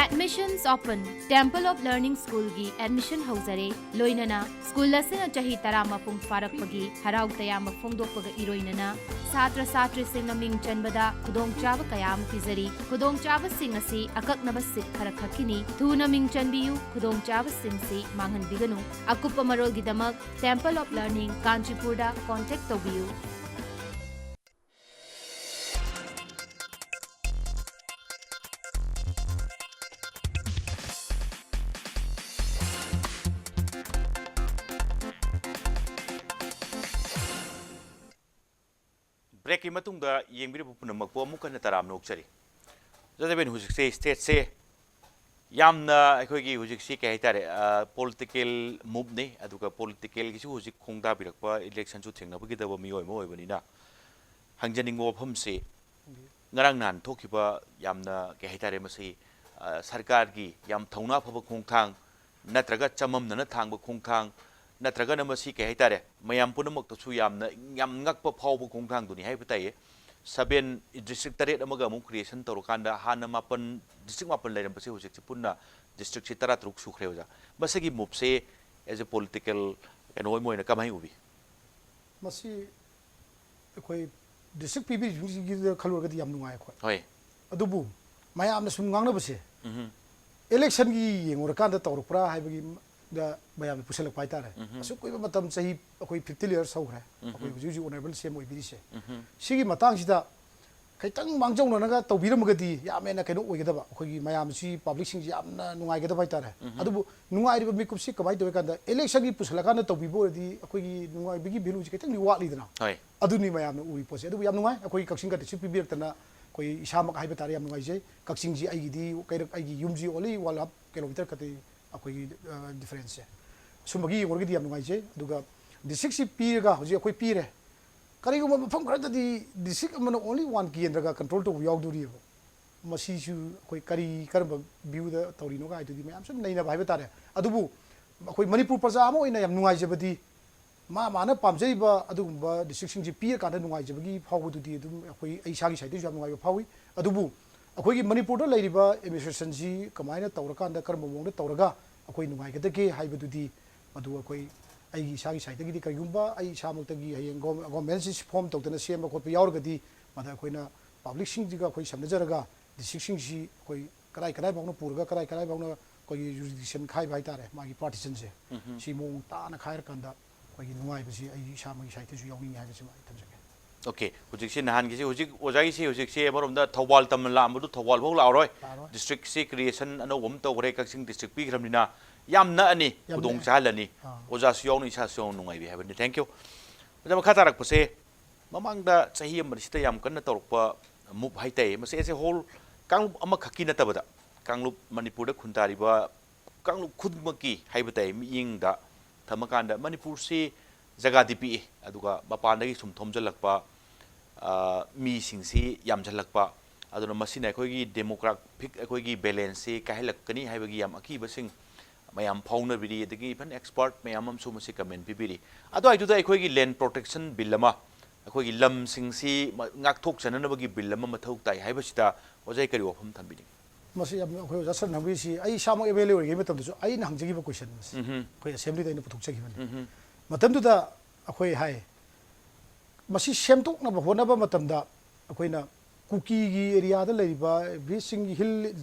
Admissions open. Temple of Learning Schoolꯒꯤ admission ꯍꯧꯖꯔꯦ꯫ ꯂꯣꯏꯅꯅ school ꯑꯁꯤꯅ ꯆꯍꯤ ꯇꯔꯥ ꯃꯄꯨꯡ ꯐꯥꯔꯛꯄꯒꯤ ꯍꯔꯥꯎ ꯇꯌꯥꯝꯕ ꯐꯣꯡꯗꯣꯛꯄꯒ ꯏꯔꯣꯏꯅꯅ ꯁꯥꯇ꯭ꯔ ꯁꯥꯇ꯭ꯔꯤꯁꯤꯡꯅ ꯃꯤꯡ ꯆꯟꯕꯗ ꯈꯨꯗꯣꯡꯆꯥꯕ ꯀꯌꯥ ꯑꯃ ꯄꯤꯖꯔꯤ꯫ ꯈꯨꯗꯣꯡꯆꯥꯕꯁꯤꯡ ꯑꯁꯤ ꯑꯀꯛꯅꯕ seat ꯈꯔꯈꯛꯀꯤꯅꯤ꯫ ꯊꯨꯅ ꯃꯤꯡ ꯆꯟꯕꯤꯌꯨ꯫ ꯈꯨꯗꯣꯡꯆꯥꯕꯁꯤꯡꯁꯤ ꯃꯥꯡꯍꯟꯕꯤꯒꯅꯨ꯫ ꯑꯀꯨꯞꯄ ꯃꯔꯣꯜꯒꯤꯗꯃꯛ Temple of Learning, ꯀꯥꯟꯆꯤꯄꯨꯔꯗ contact ꯇꯧꯕꯤꯌꯨ꯫ Breakꯀꯤ ꯃꯇꯨꯡꯗ ꯌꯦꯡꯕꯤꯔꯤꯕ ꯄꯨꯝꯅꯃꯛꯄꯨ ꯑꯃꯨꯛ ꯍꯟꯅ ꯇꯔꯥꯝꯅ ꯑꯣꯛꯆꯔꯤ꯫ ꯖꯗꯕꯦꯟ, ꯍꯧꯖꯤꯛꯁꯦ stateꯁꯦ ꯌꯥꯝꯅ ꯑꯩꯈꯣꯏꯒꯤ ꯍꯧꯖꯤꯛꯁꯤ ꯀꯩ ꯍꯥꯏꯇꯥꯔꯦ, ꯑ, political moveꯅꯤ, ꯑꯗꯨꯒ politicalꯒꯤꯁꯨ ꯍꯧꯖꯤꯛ ꯈꯣꯡꯗꯥꯕꯤꯔꯛꯄ electionꯁꯨ ꯊꯦꯡꯅꯕꯒꯤꯗꯕ ꯃꯤꯑꯣꯏ ꯑꯃ ꯑꯣꯏꯕꯅꯤꯅ ꯍꯪꯖꯅꯤꯡꯕ ꯋꯥꯐꯝꯁꯤ, ꯉꯔꯥꯡ ꯅꯍꯥꯟ ꯊꯣꯛꯈꯤꯕ ꯌꯥꯝꯅ ꯀꯩ ꯍꯥꯏꯇꯥꯔꯦ, ꯃꯁꯤ, ꯑ, ꯁꯔꯀꯥꯔꯒꯤ ꯌꯥꯝ ꯊꯧꯅꯥ ꯐꯕ ꯈꯣꯡꯊꯥꯡ ꯅꯠꯇ꯭ꯔꯒ ꯆꯃꯝꯅꯅ ꯊꯥꯡꯕ ꯈꯣꯡꯊꯥꯡ ꯅꯠꯇ꯭ꯔꯒꯅ ꯃꯁꯤ ꯀꯩ ꯍꯥꯏꯇꯥꯔꯦ, ꯃꯌꯥꯝ ꯄꯨꯝꯅꯃꯛꯇꯁꯨ ꯌꯥꯝꯅ, ꯌꯥꯝ ꯉꯛꯄ ꯐꯥꯎꯕ ꯈꯣꯡꯊꯥꯡꯗꯨꯅꯤ ꯍꯥꯏꯕ ꯇꯥꯏꯌꯦ꯫ Seven district ꯇꯔꯦꯠ ꯑꯃꯒ ꯑꯃꯨꯛ creation ꯇꯧꯔꯀꯥꯟꯗ ꯍꯥꯟꯅ ꯃꯥꯄꯟ, district ꯃꯥꯄꯟ ꯂꯩꯔꯝꯕꯁꯦ ꯍꯧꯖꯤꯛꯁꯦ ꯄꯨꯟꯅ districtꯁꯦ ꯇꯔꯥꯇꯔꯨꯛ ꯁꯨꯈ꯭ꯔꯦ, ꯑꯣꯖꯥ꯫ ꯃꯁꯤꯒꯤ moveꯁꯦ as a political ꯀꯩꯅꯣ ꯑꯃ ꯑꯣꯏꯅ ꯀꯃꯥꯏꯅ ꯎꯕꯤ? ꯃꯁꯤ ꯑꯩꯈꯣꯏ district ꯄꯤꯕꯤꯔꯤꯕꯁꯤꯡꯁꯤꯒꯤꯗ ꯈꯜꯂꯨꯔꯒꯗꯤ ꯌꯥꯝ ꯅꯨꯡꯉꯥꯏ ꯑꯩꯈꯣꯏ꯫ ꯍꯣꯏ꯫ ꯑꯗꯨꯕꯨ ꯃꯌꯥꯝꯅ ꯁꯨꯝ ꯉꯥꯡꯅꯕꯁꯦ, ꯎꯝꯍꯨꯝ꯫ Electionꯒꯤ ꯌꯦꯡꯉꯨꯔꯀꯥꯟꯗ ꯇꯧꯔꯛꯄ꯭ꯔꯥ ꯍꯥꯏꯕꯒꯤ ꯃ-, ꯗ ꯃꯌꯥꯝꯅ ꯄꯨꯁꯜꯂꯛꯄ ꯍꯥꯏꯇꯥꯔꯦ꯫ ꯑꯁꯨꯛ ꯀꯨꯏꯕ ꯃꯇꯝ, ꯆꯍꯤ ꯑꯩꯈꯣꯏ fifty years ꯍꯧꯈ꯭ꯔꯦ, ꯑꯩꯈꯣꯏ ꯍꯧꯖꯤꯛ ꯍꯧꯖꯤꯛ honourable C M ꯑꯣꯏꯕꯤꯔꯤꯁꯦ꯫ ꯁꯤꯒꯤ ꯃꯇꯥꯡꯁꯤꯗ ꯈꯤꯇꯪ ꯃꯥꯡꯖꯧꯅꯅꯒ ꯇꯧꯕꯤꯔꯝꯃꯒꯗꯤ ꯌꯥꯝ ꯍꯦꯟꯅ ꯀꯩꯅꯣ ꯑꯣꯏꯒꯗꯕ, ꯑꯩꯈꯣꯏꯒꯤ ꯃꯌꯥꯝꯁꯤ, publicꯁꯤꯡꯁꯤ ꯌꯥꯝꯅ ꯅꯨꯡꯉꯥꯏꯒꯗꯕ ꯍꯥꯏꯇꯥꯔꯦ꯫ ꯑꯗꯨꯕꯨ ꯅꯨꯡꯉꯥꯏꯔꯤꯕ ꯃꯤꯀꯨꯞꯁꯤ ꯀꯃꯥꯏꯅ ꯇꯧꯏ ꯀꯥꯟꯗ, electionꯒꯤ ꯄꯨꯁꯜꯂꯀꯥꯟꯗ ꯇꯧꯕꯤꯕ ꯑꯣꯏꯔꯗꯤ ꯑꯩꯈꯣꯏꯒꯤ ꯅꯨꯡꯉꯥꯏꯕꯒꯤ valueꯁꯤ ꯈꯤꯇꯪꯗꯤ ꯋꯥꯠꯂꯤꯗꯅ꯫ ꯍꯣꯏ꯫ ꯑꯗꯨꯅꯤ ꯃꯌꯥꯝꯅ ꯎꯔꯤ ꯄꯣꯠꯁꯦ꯫ ꯑꯗꯨꯕꯨ ꯌꯥꯝ ꯅꯨꯡꯉꯥꯏ, ꯑꯩꯈꯣꯏꯒꯤ ꯀꯛꯆꯤꯡ contestꯁꯤ ꯄꯤꯕꯤꯔꯛꯇꯅ꯫ ꯑꯩꯈꯣꯏ ꯏꯁꯥꯃꯛ ꯍꯥꯏꯕ ꯇꯥꯔꯦ, ꯌꯥꯝ ꯅꯨꯡꯉꯥꯏꯖꯩ꯫ ꯀꯛꯆꯤꯡꯁꯤ ꯑꯩꯒꯤꯗꯤ ꯀꯩꯔꯛ, ꯑꯩꯒꯤ ꯌꯨꯝꯁꯤ only one half kilometre ꯈꯛꯇꯅꯤ ꯑꯩꯈꯣꯏꯒꯤ, ꯑ, differenceꯁꯦ꯫ ꯁꯨꯝꯕꯒꯤ ꯌꯦꯡꯉꯨꯔꯒꯗꯤ ꯌꯥꯝ ꯅꯨꯡꯉꯥꯏꯖꯩ꯫ ꯑꯗꯨꯒ districtꯁꯤ ꯄꯤꯔꯒ ꯍꯧꯖꯤꯛ ꯑꯩꯈꯣꯏ ꯄꯤꯔꯦ, ꯀꯔꯤꯒꯨꯝꯕ ꯃꯐꯝ ꯈꯔꯗꯗꯤ district ꯑꯃꯅ only one ꯀꯦꯟꯗ꯭ꯔꯒ control ꯇꯧꯕ ꯌꯥꯎꯗꯣꯔꯤꯑꯕ꯫ ꯃꯁꯤꯁꯨ ꯑꯩꯈꯣꯏ ꯀꯔꯤ, ꯀꯔꯝꯕ viewꯗ ꯇꯧꯔꯤꯅꯣ ꯀꯥꯏꯗꯨꯗꯤ ꯃꯌꯥꯝ ꯁꯨꯝ ꯅꯩꯅꯕ ꯍꯥꯏꯕ ꯇꯥꯔꯦ꯫ ꯑꯗꯨꯕꯨ ꯑꯩꯈꯣꯏ ꯃꯅꯤꯄꯨꯔ ꯄ꯭ꯔꯖꯥ ꯑꯃ ꯑꯣꯏꯅ ꯌꯥꯝ ꯅꯨꯡꯉꯥꯏꯖꯕꯗꯤ, ꯃꯥ ꯃꯥꯅ ꯄꯥꯝꯖꯔꯤꯕ ꯑꯗꯨꯒꯨꯝꯕ districtꯁꯤꯡꯁꯤ ꯄꯤꯔꯀꯥꯟꯗ ꯅꯨꯡꯉꯥꯏꯖꯕꯒꯤ ꯐꯥꯎꯕꯗꯨꯗꯤ ꯑꯗꯨꯝ ꯑꯩꯈꯣꯏ, ꯑꯩ ꯏꯁꯥꯒꯤ sideꯇꯩꯁꯨ ꯌꯥꯝ ꯅꯨꯡꯉꯥꯏꯕ ꯐꯥꯎꯏ꯫ ꯑꯗꯨꯕꯨ ꯑꯩꯈꯣꯏꯒꯤ ꯃꯅꯤꯄꯨꯔꯗ ꯂꯩꯔꯤꯕ administrationꯁꯤ ꯀꯃꯥꯏꯅ ꯇꯧꯔꯀꯥꯟꯗ, ꯀꯔꯝꯕ ꯃꯑꯣꯡꯗ ꯇꯧꯔꯒ ꯑꯩꯈꯣꯏ ꯅꯨꯡꯉꯥꯏꯒꯗꯒꯦ ꯍꯥꯏꯕꯗꯨꯗꯤ, ꯃꯗꯨ ꯑꯩꯈꯣꯏ, ꯑꯩꯒꯤ ꯏꯁꯥꯒꯤ sideꯇꯒꯤꯗꯤ, ꯀꯔꯤꯒꯨꯝꯕ ꯑꯩ ꯏꯁꯥꯃꯛꯇꯒꯤ ꯍꯌꯦꯡ ꯒꯣ-, governmentꯁꯤ form ꯇꯧꯗꯅ ꯁꯦꯝꯕ ꯈꯣꯠꯄ ꯌꯥꯎꯔꯒꯗꯤ, ꯃꯗ ꯑꯩꯈꯣꯏꯅ publicꯁꯤꯡꯁꯤꯒ ꯑꯩꯈꯣꯏ ꯁꯝꯅꯖꯔꯒ districtꯁꯤꯡꯁꯤ ꯑꯩꯈꯣꯏ ꯀꯗꯥꯏ ꯀꯗꯥꯏ ꯐꯥꯎꯅ ꯄꯨꯔꯒ, ꯀꯗꯥꯏ ꯀꯗꯥꯏ ꯐꯥꯎꯅ ꯑꯩꯈꯣꯏꯒꯤ jurisdiction ꯈꯥꯏꯕ ꯍꯥꯏꯇꯥꯔꯦ, ꯃꯥꯒꯤ partitionꯁꯦ, ꯁꯤ ꯃꯑꯣꯡ ꯇꯥꯅ ꯈꯥꯏꯔꯀꯥꯟꯗ ꯑꯩꯈꯣꯏꯒꯤ ꯅꯨꯡꯉꯥꯏꯕꯁꯤ ꯑꯩ ꯏꯁꯥꯃꯛꯀꯤ sideꯇꯁꯨ ꯌꯥꯎꯅꯤꯡꯉꯤ ꯍꯥꯏꯕꯁꯤꯃ ꯑꯩ ꯊꯝꯖꯒꯦ꯫ OK, ꯍꯧꯖꯤꯛꯁꯤ ꯅꯍꯥꯟꯒꯤꯁꯤ, ꯍꯧꯖꯤꯛ ꯑꯣꯖꯥꯒꯤꯁꯤ ꯍꯧꯖꯤꯛꯁꯤ ꯑꯃꯔꯣꯝꯗ ꯊꯧꯕꯥꯜ ꯇꯝꯅ ꯂꯥꯛꯑꯝꯕꯗꯨ ꯊꯧꯕꯥꯜ ꯐꯥꯎ ꯂꯥꯛꯑꯔꯣꯏ꯫ ꯂꯥꯛꯑꯔꯣꯏ꯫ Districtꯁꯤ creation ꯑꯅꯧꯕ ꯑꯃ ꯇꯧꯈ꯭ꯔꯦ, ꯀꯛꯆꯤꯡ district ꯄꯤꯈ꯭ꯔꯕꯅꯤꯅ ꯌꯥꯝ ꯅꯛꯑꯅꯤ, ꯌꯥꯝ ꯈꯨꯗꯣꯡ ꯅꯛꯑꯦ꯫ ꯆꯥꯍꯜꯂꯅꯤ꯫ ꯑꯥ꯫ ꯑꯣꯖꯥꯁꯨ ꯌꯥꯎꯅ, ꯏꯁꯥꯁꯨ ꯌꯥꯎꯅ ꯅꯨꯡꯉꯥꯏꯕꯤ ꯍꯥꯏꯕꯅꯤ꯫ Thank you꯫ ꯑꯣꯖꯥ, ꯃꯈꯥ ꯇꯥꯔꯛꯄꯁꯦ, ꯃꯃꯥꯡꯗ ꯆꯍꯤ ꯑꯃꯁꯤꯗ ꯌꯥꯝ ꯀꯟꯅ ꯇꯧꯔꯛꯄ move ꯍꯥꯏꯇꯥꯏ, ꯃꯁꯤ as a whole ꯀꯥꯡꯂꯨꯞ ꯑꯃꯈꯛꯀꯤ ꯅꯠꯇꯕꯗ, ꯀꯥꯡꯂꯨꯞ, ꯃꯅꯤꯄꯨꯔꯗ ꯈꯨꯟꯗꯥꯔꯤꯕ ꯀꯥꯡꯂꯨꯞ ꯈꯨꯗꯤꯡꯃꯛꯀꯤ ꯍꯥꯏꯕ ꯇꯥꯏ, ꯃꯤꯠꯌꯦꯡꯗ ꯊꯝꯃꯀꯥꯟꯗ ꯃꯅꯤꯄꯨꯔꯁꯤ ꯖꯒꯥꯗꯤ ꯄꯤꯛꯏ, ꯑꯗꯨꯒ ꯃꯄꯥꯟꯗꯒꯤ ꯁꯨꯝ ꯊꯣꯝꯖꯤꯜꯂꯛꯄ, ꯑ, ꯃꯤꯁꯤꯡꯁꯤ ꯌꯥꯝꯁꯤꯜꯂꯛꯄ, ꯑꯗꯨꯅ ꯃꯁꯤꯅ ꯑꯩꯈꯣꯏꯒꯤ demographic, ꯑꯩꯈꯣꯏꯒꯤ balanceꯁꯤ ꯀꯥꯏꯍꯜꯂꯛꯀꯅꯤ ꯍꯥꯏꯕꯒꯤ ꯌꯥꯝ ꯑꯀꯤꯕꯁꯤꯡ ꯃꯌꯥꯝ ꯐꯥꯎꯅꯕꯤꯔꯤ, ꯑꯗꯒꯤ even expert ꯃꯌꯥꯝ ꯑꯃꯁꯨ ꯃꯁꯤ comment ꯄꯤꯕꯤꯔꯤ꯫ ꯑꯗꯨꯋꯥꯏꯗꯨꯗ ꯑꯩꯈꯣꯏꯒꯤ land protection bill ꯑꯃ, ꯑꯩꯈꯣꯏꯒꯤ ꯂꯝꯁꯤꯡꯁꯤ ꯃ-, ꯉꯥꯛꯊꯣꯛꯆꯅꯅꯕꯒꯤ bill ꯑꯃ ꯃꯊꯧ ꯇꯥꯏ ꯍꯥꯏꯕꯁꯤꯗ ꯑꯣꯖꯥ ꯀꯔꯤ ꯋꯥꯐꯝ ꯊꯝꯕꯤꯅꯤꯡꯉꯤ? ꯃꯁꯤ ꯌꯥꯝ, ꯑꯩꯈꯣꯏ ꯑꯣꯖꯥ ꯁꯔꯅ ꯍꯪꯕꯤꯔꯤꯁꯤ, ꯑꯩ ꯏꯁꯥꯃꯛ MLA ꯑꯣꯏꯔꯤꯉꯩ ꯃꯇꯝꯗꯁꯨ ꯑꯩꯅ ꯍꯪꯖꯈꯤꯕ question ꯃꯁꯤ꯫ ꯎꯝꯍꯨꯝ꯫ ꯑꯩꯈꯣꯏ assemblyꯗ ꯑꯩꯅ ꯄꯨꯊꯣꯛꯆꯈꯤꯕꯅꯤ꯫ ꯎꯝꯍꯨꯝ꯫ ꯃꯇꯝꯗꯨꯗ ꯑꯩꯈꯣꯏ ꯍꯥꯏ, ꯃꯁꯤ ꯁꯦꯝꯗꯣꯛꯅꯕ ꯍꯣꯠꯅꯕ ꯃꯇꯝꯗ ꯑꯩꯈꯣꯏꯅ ꯀꯨꯀꯤꯒꯤ areaꯗ ꯂꯩꯔꯤꯕ, ꯕꯤꯔ ꯁꯤꯡꯒꯤ hill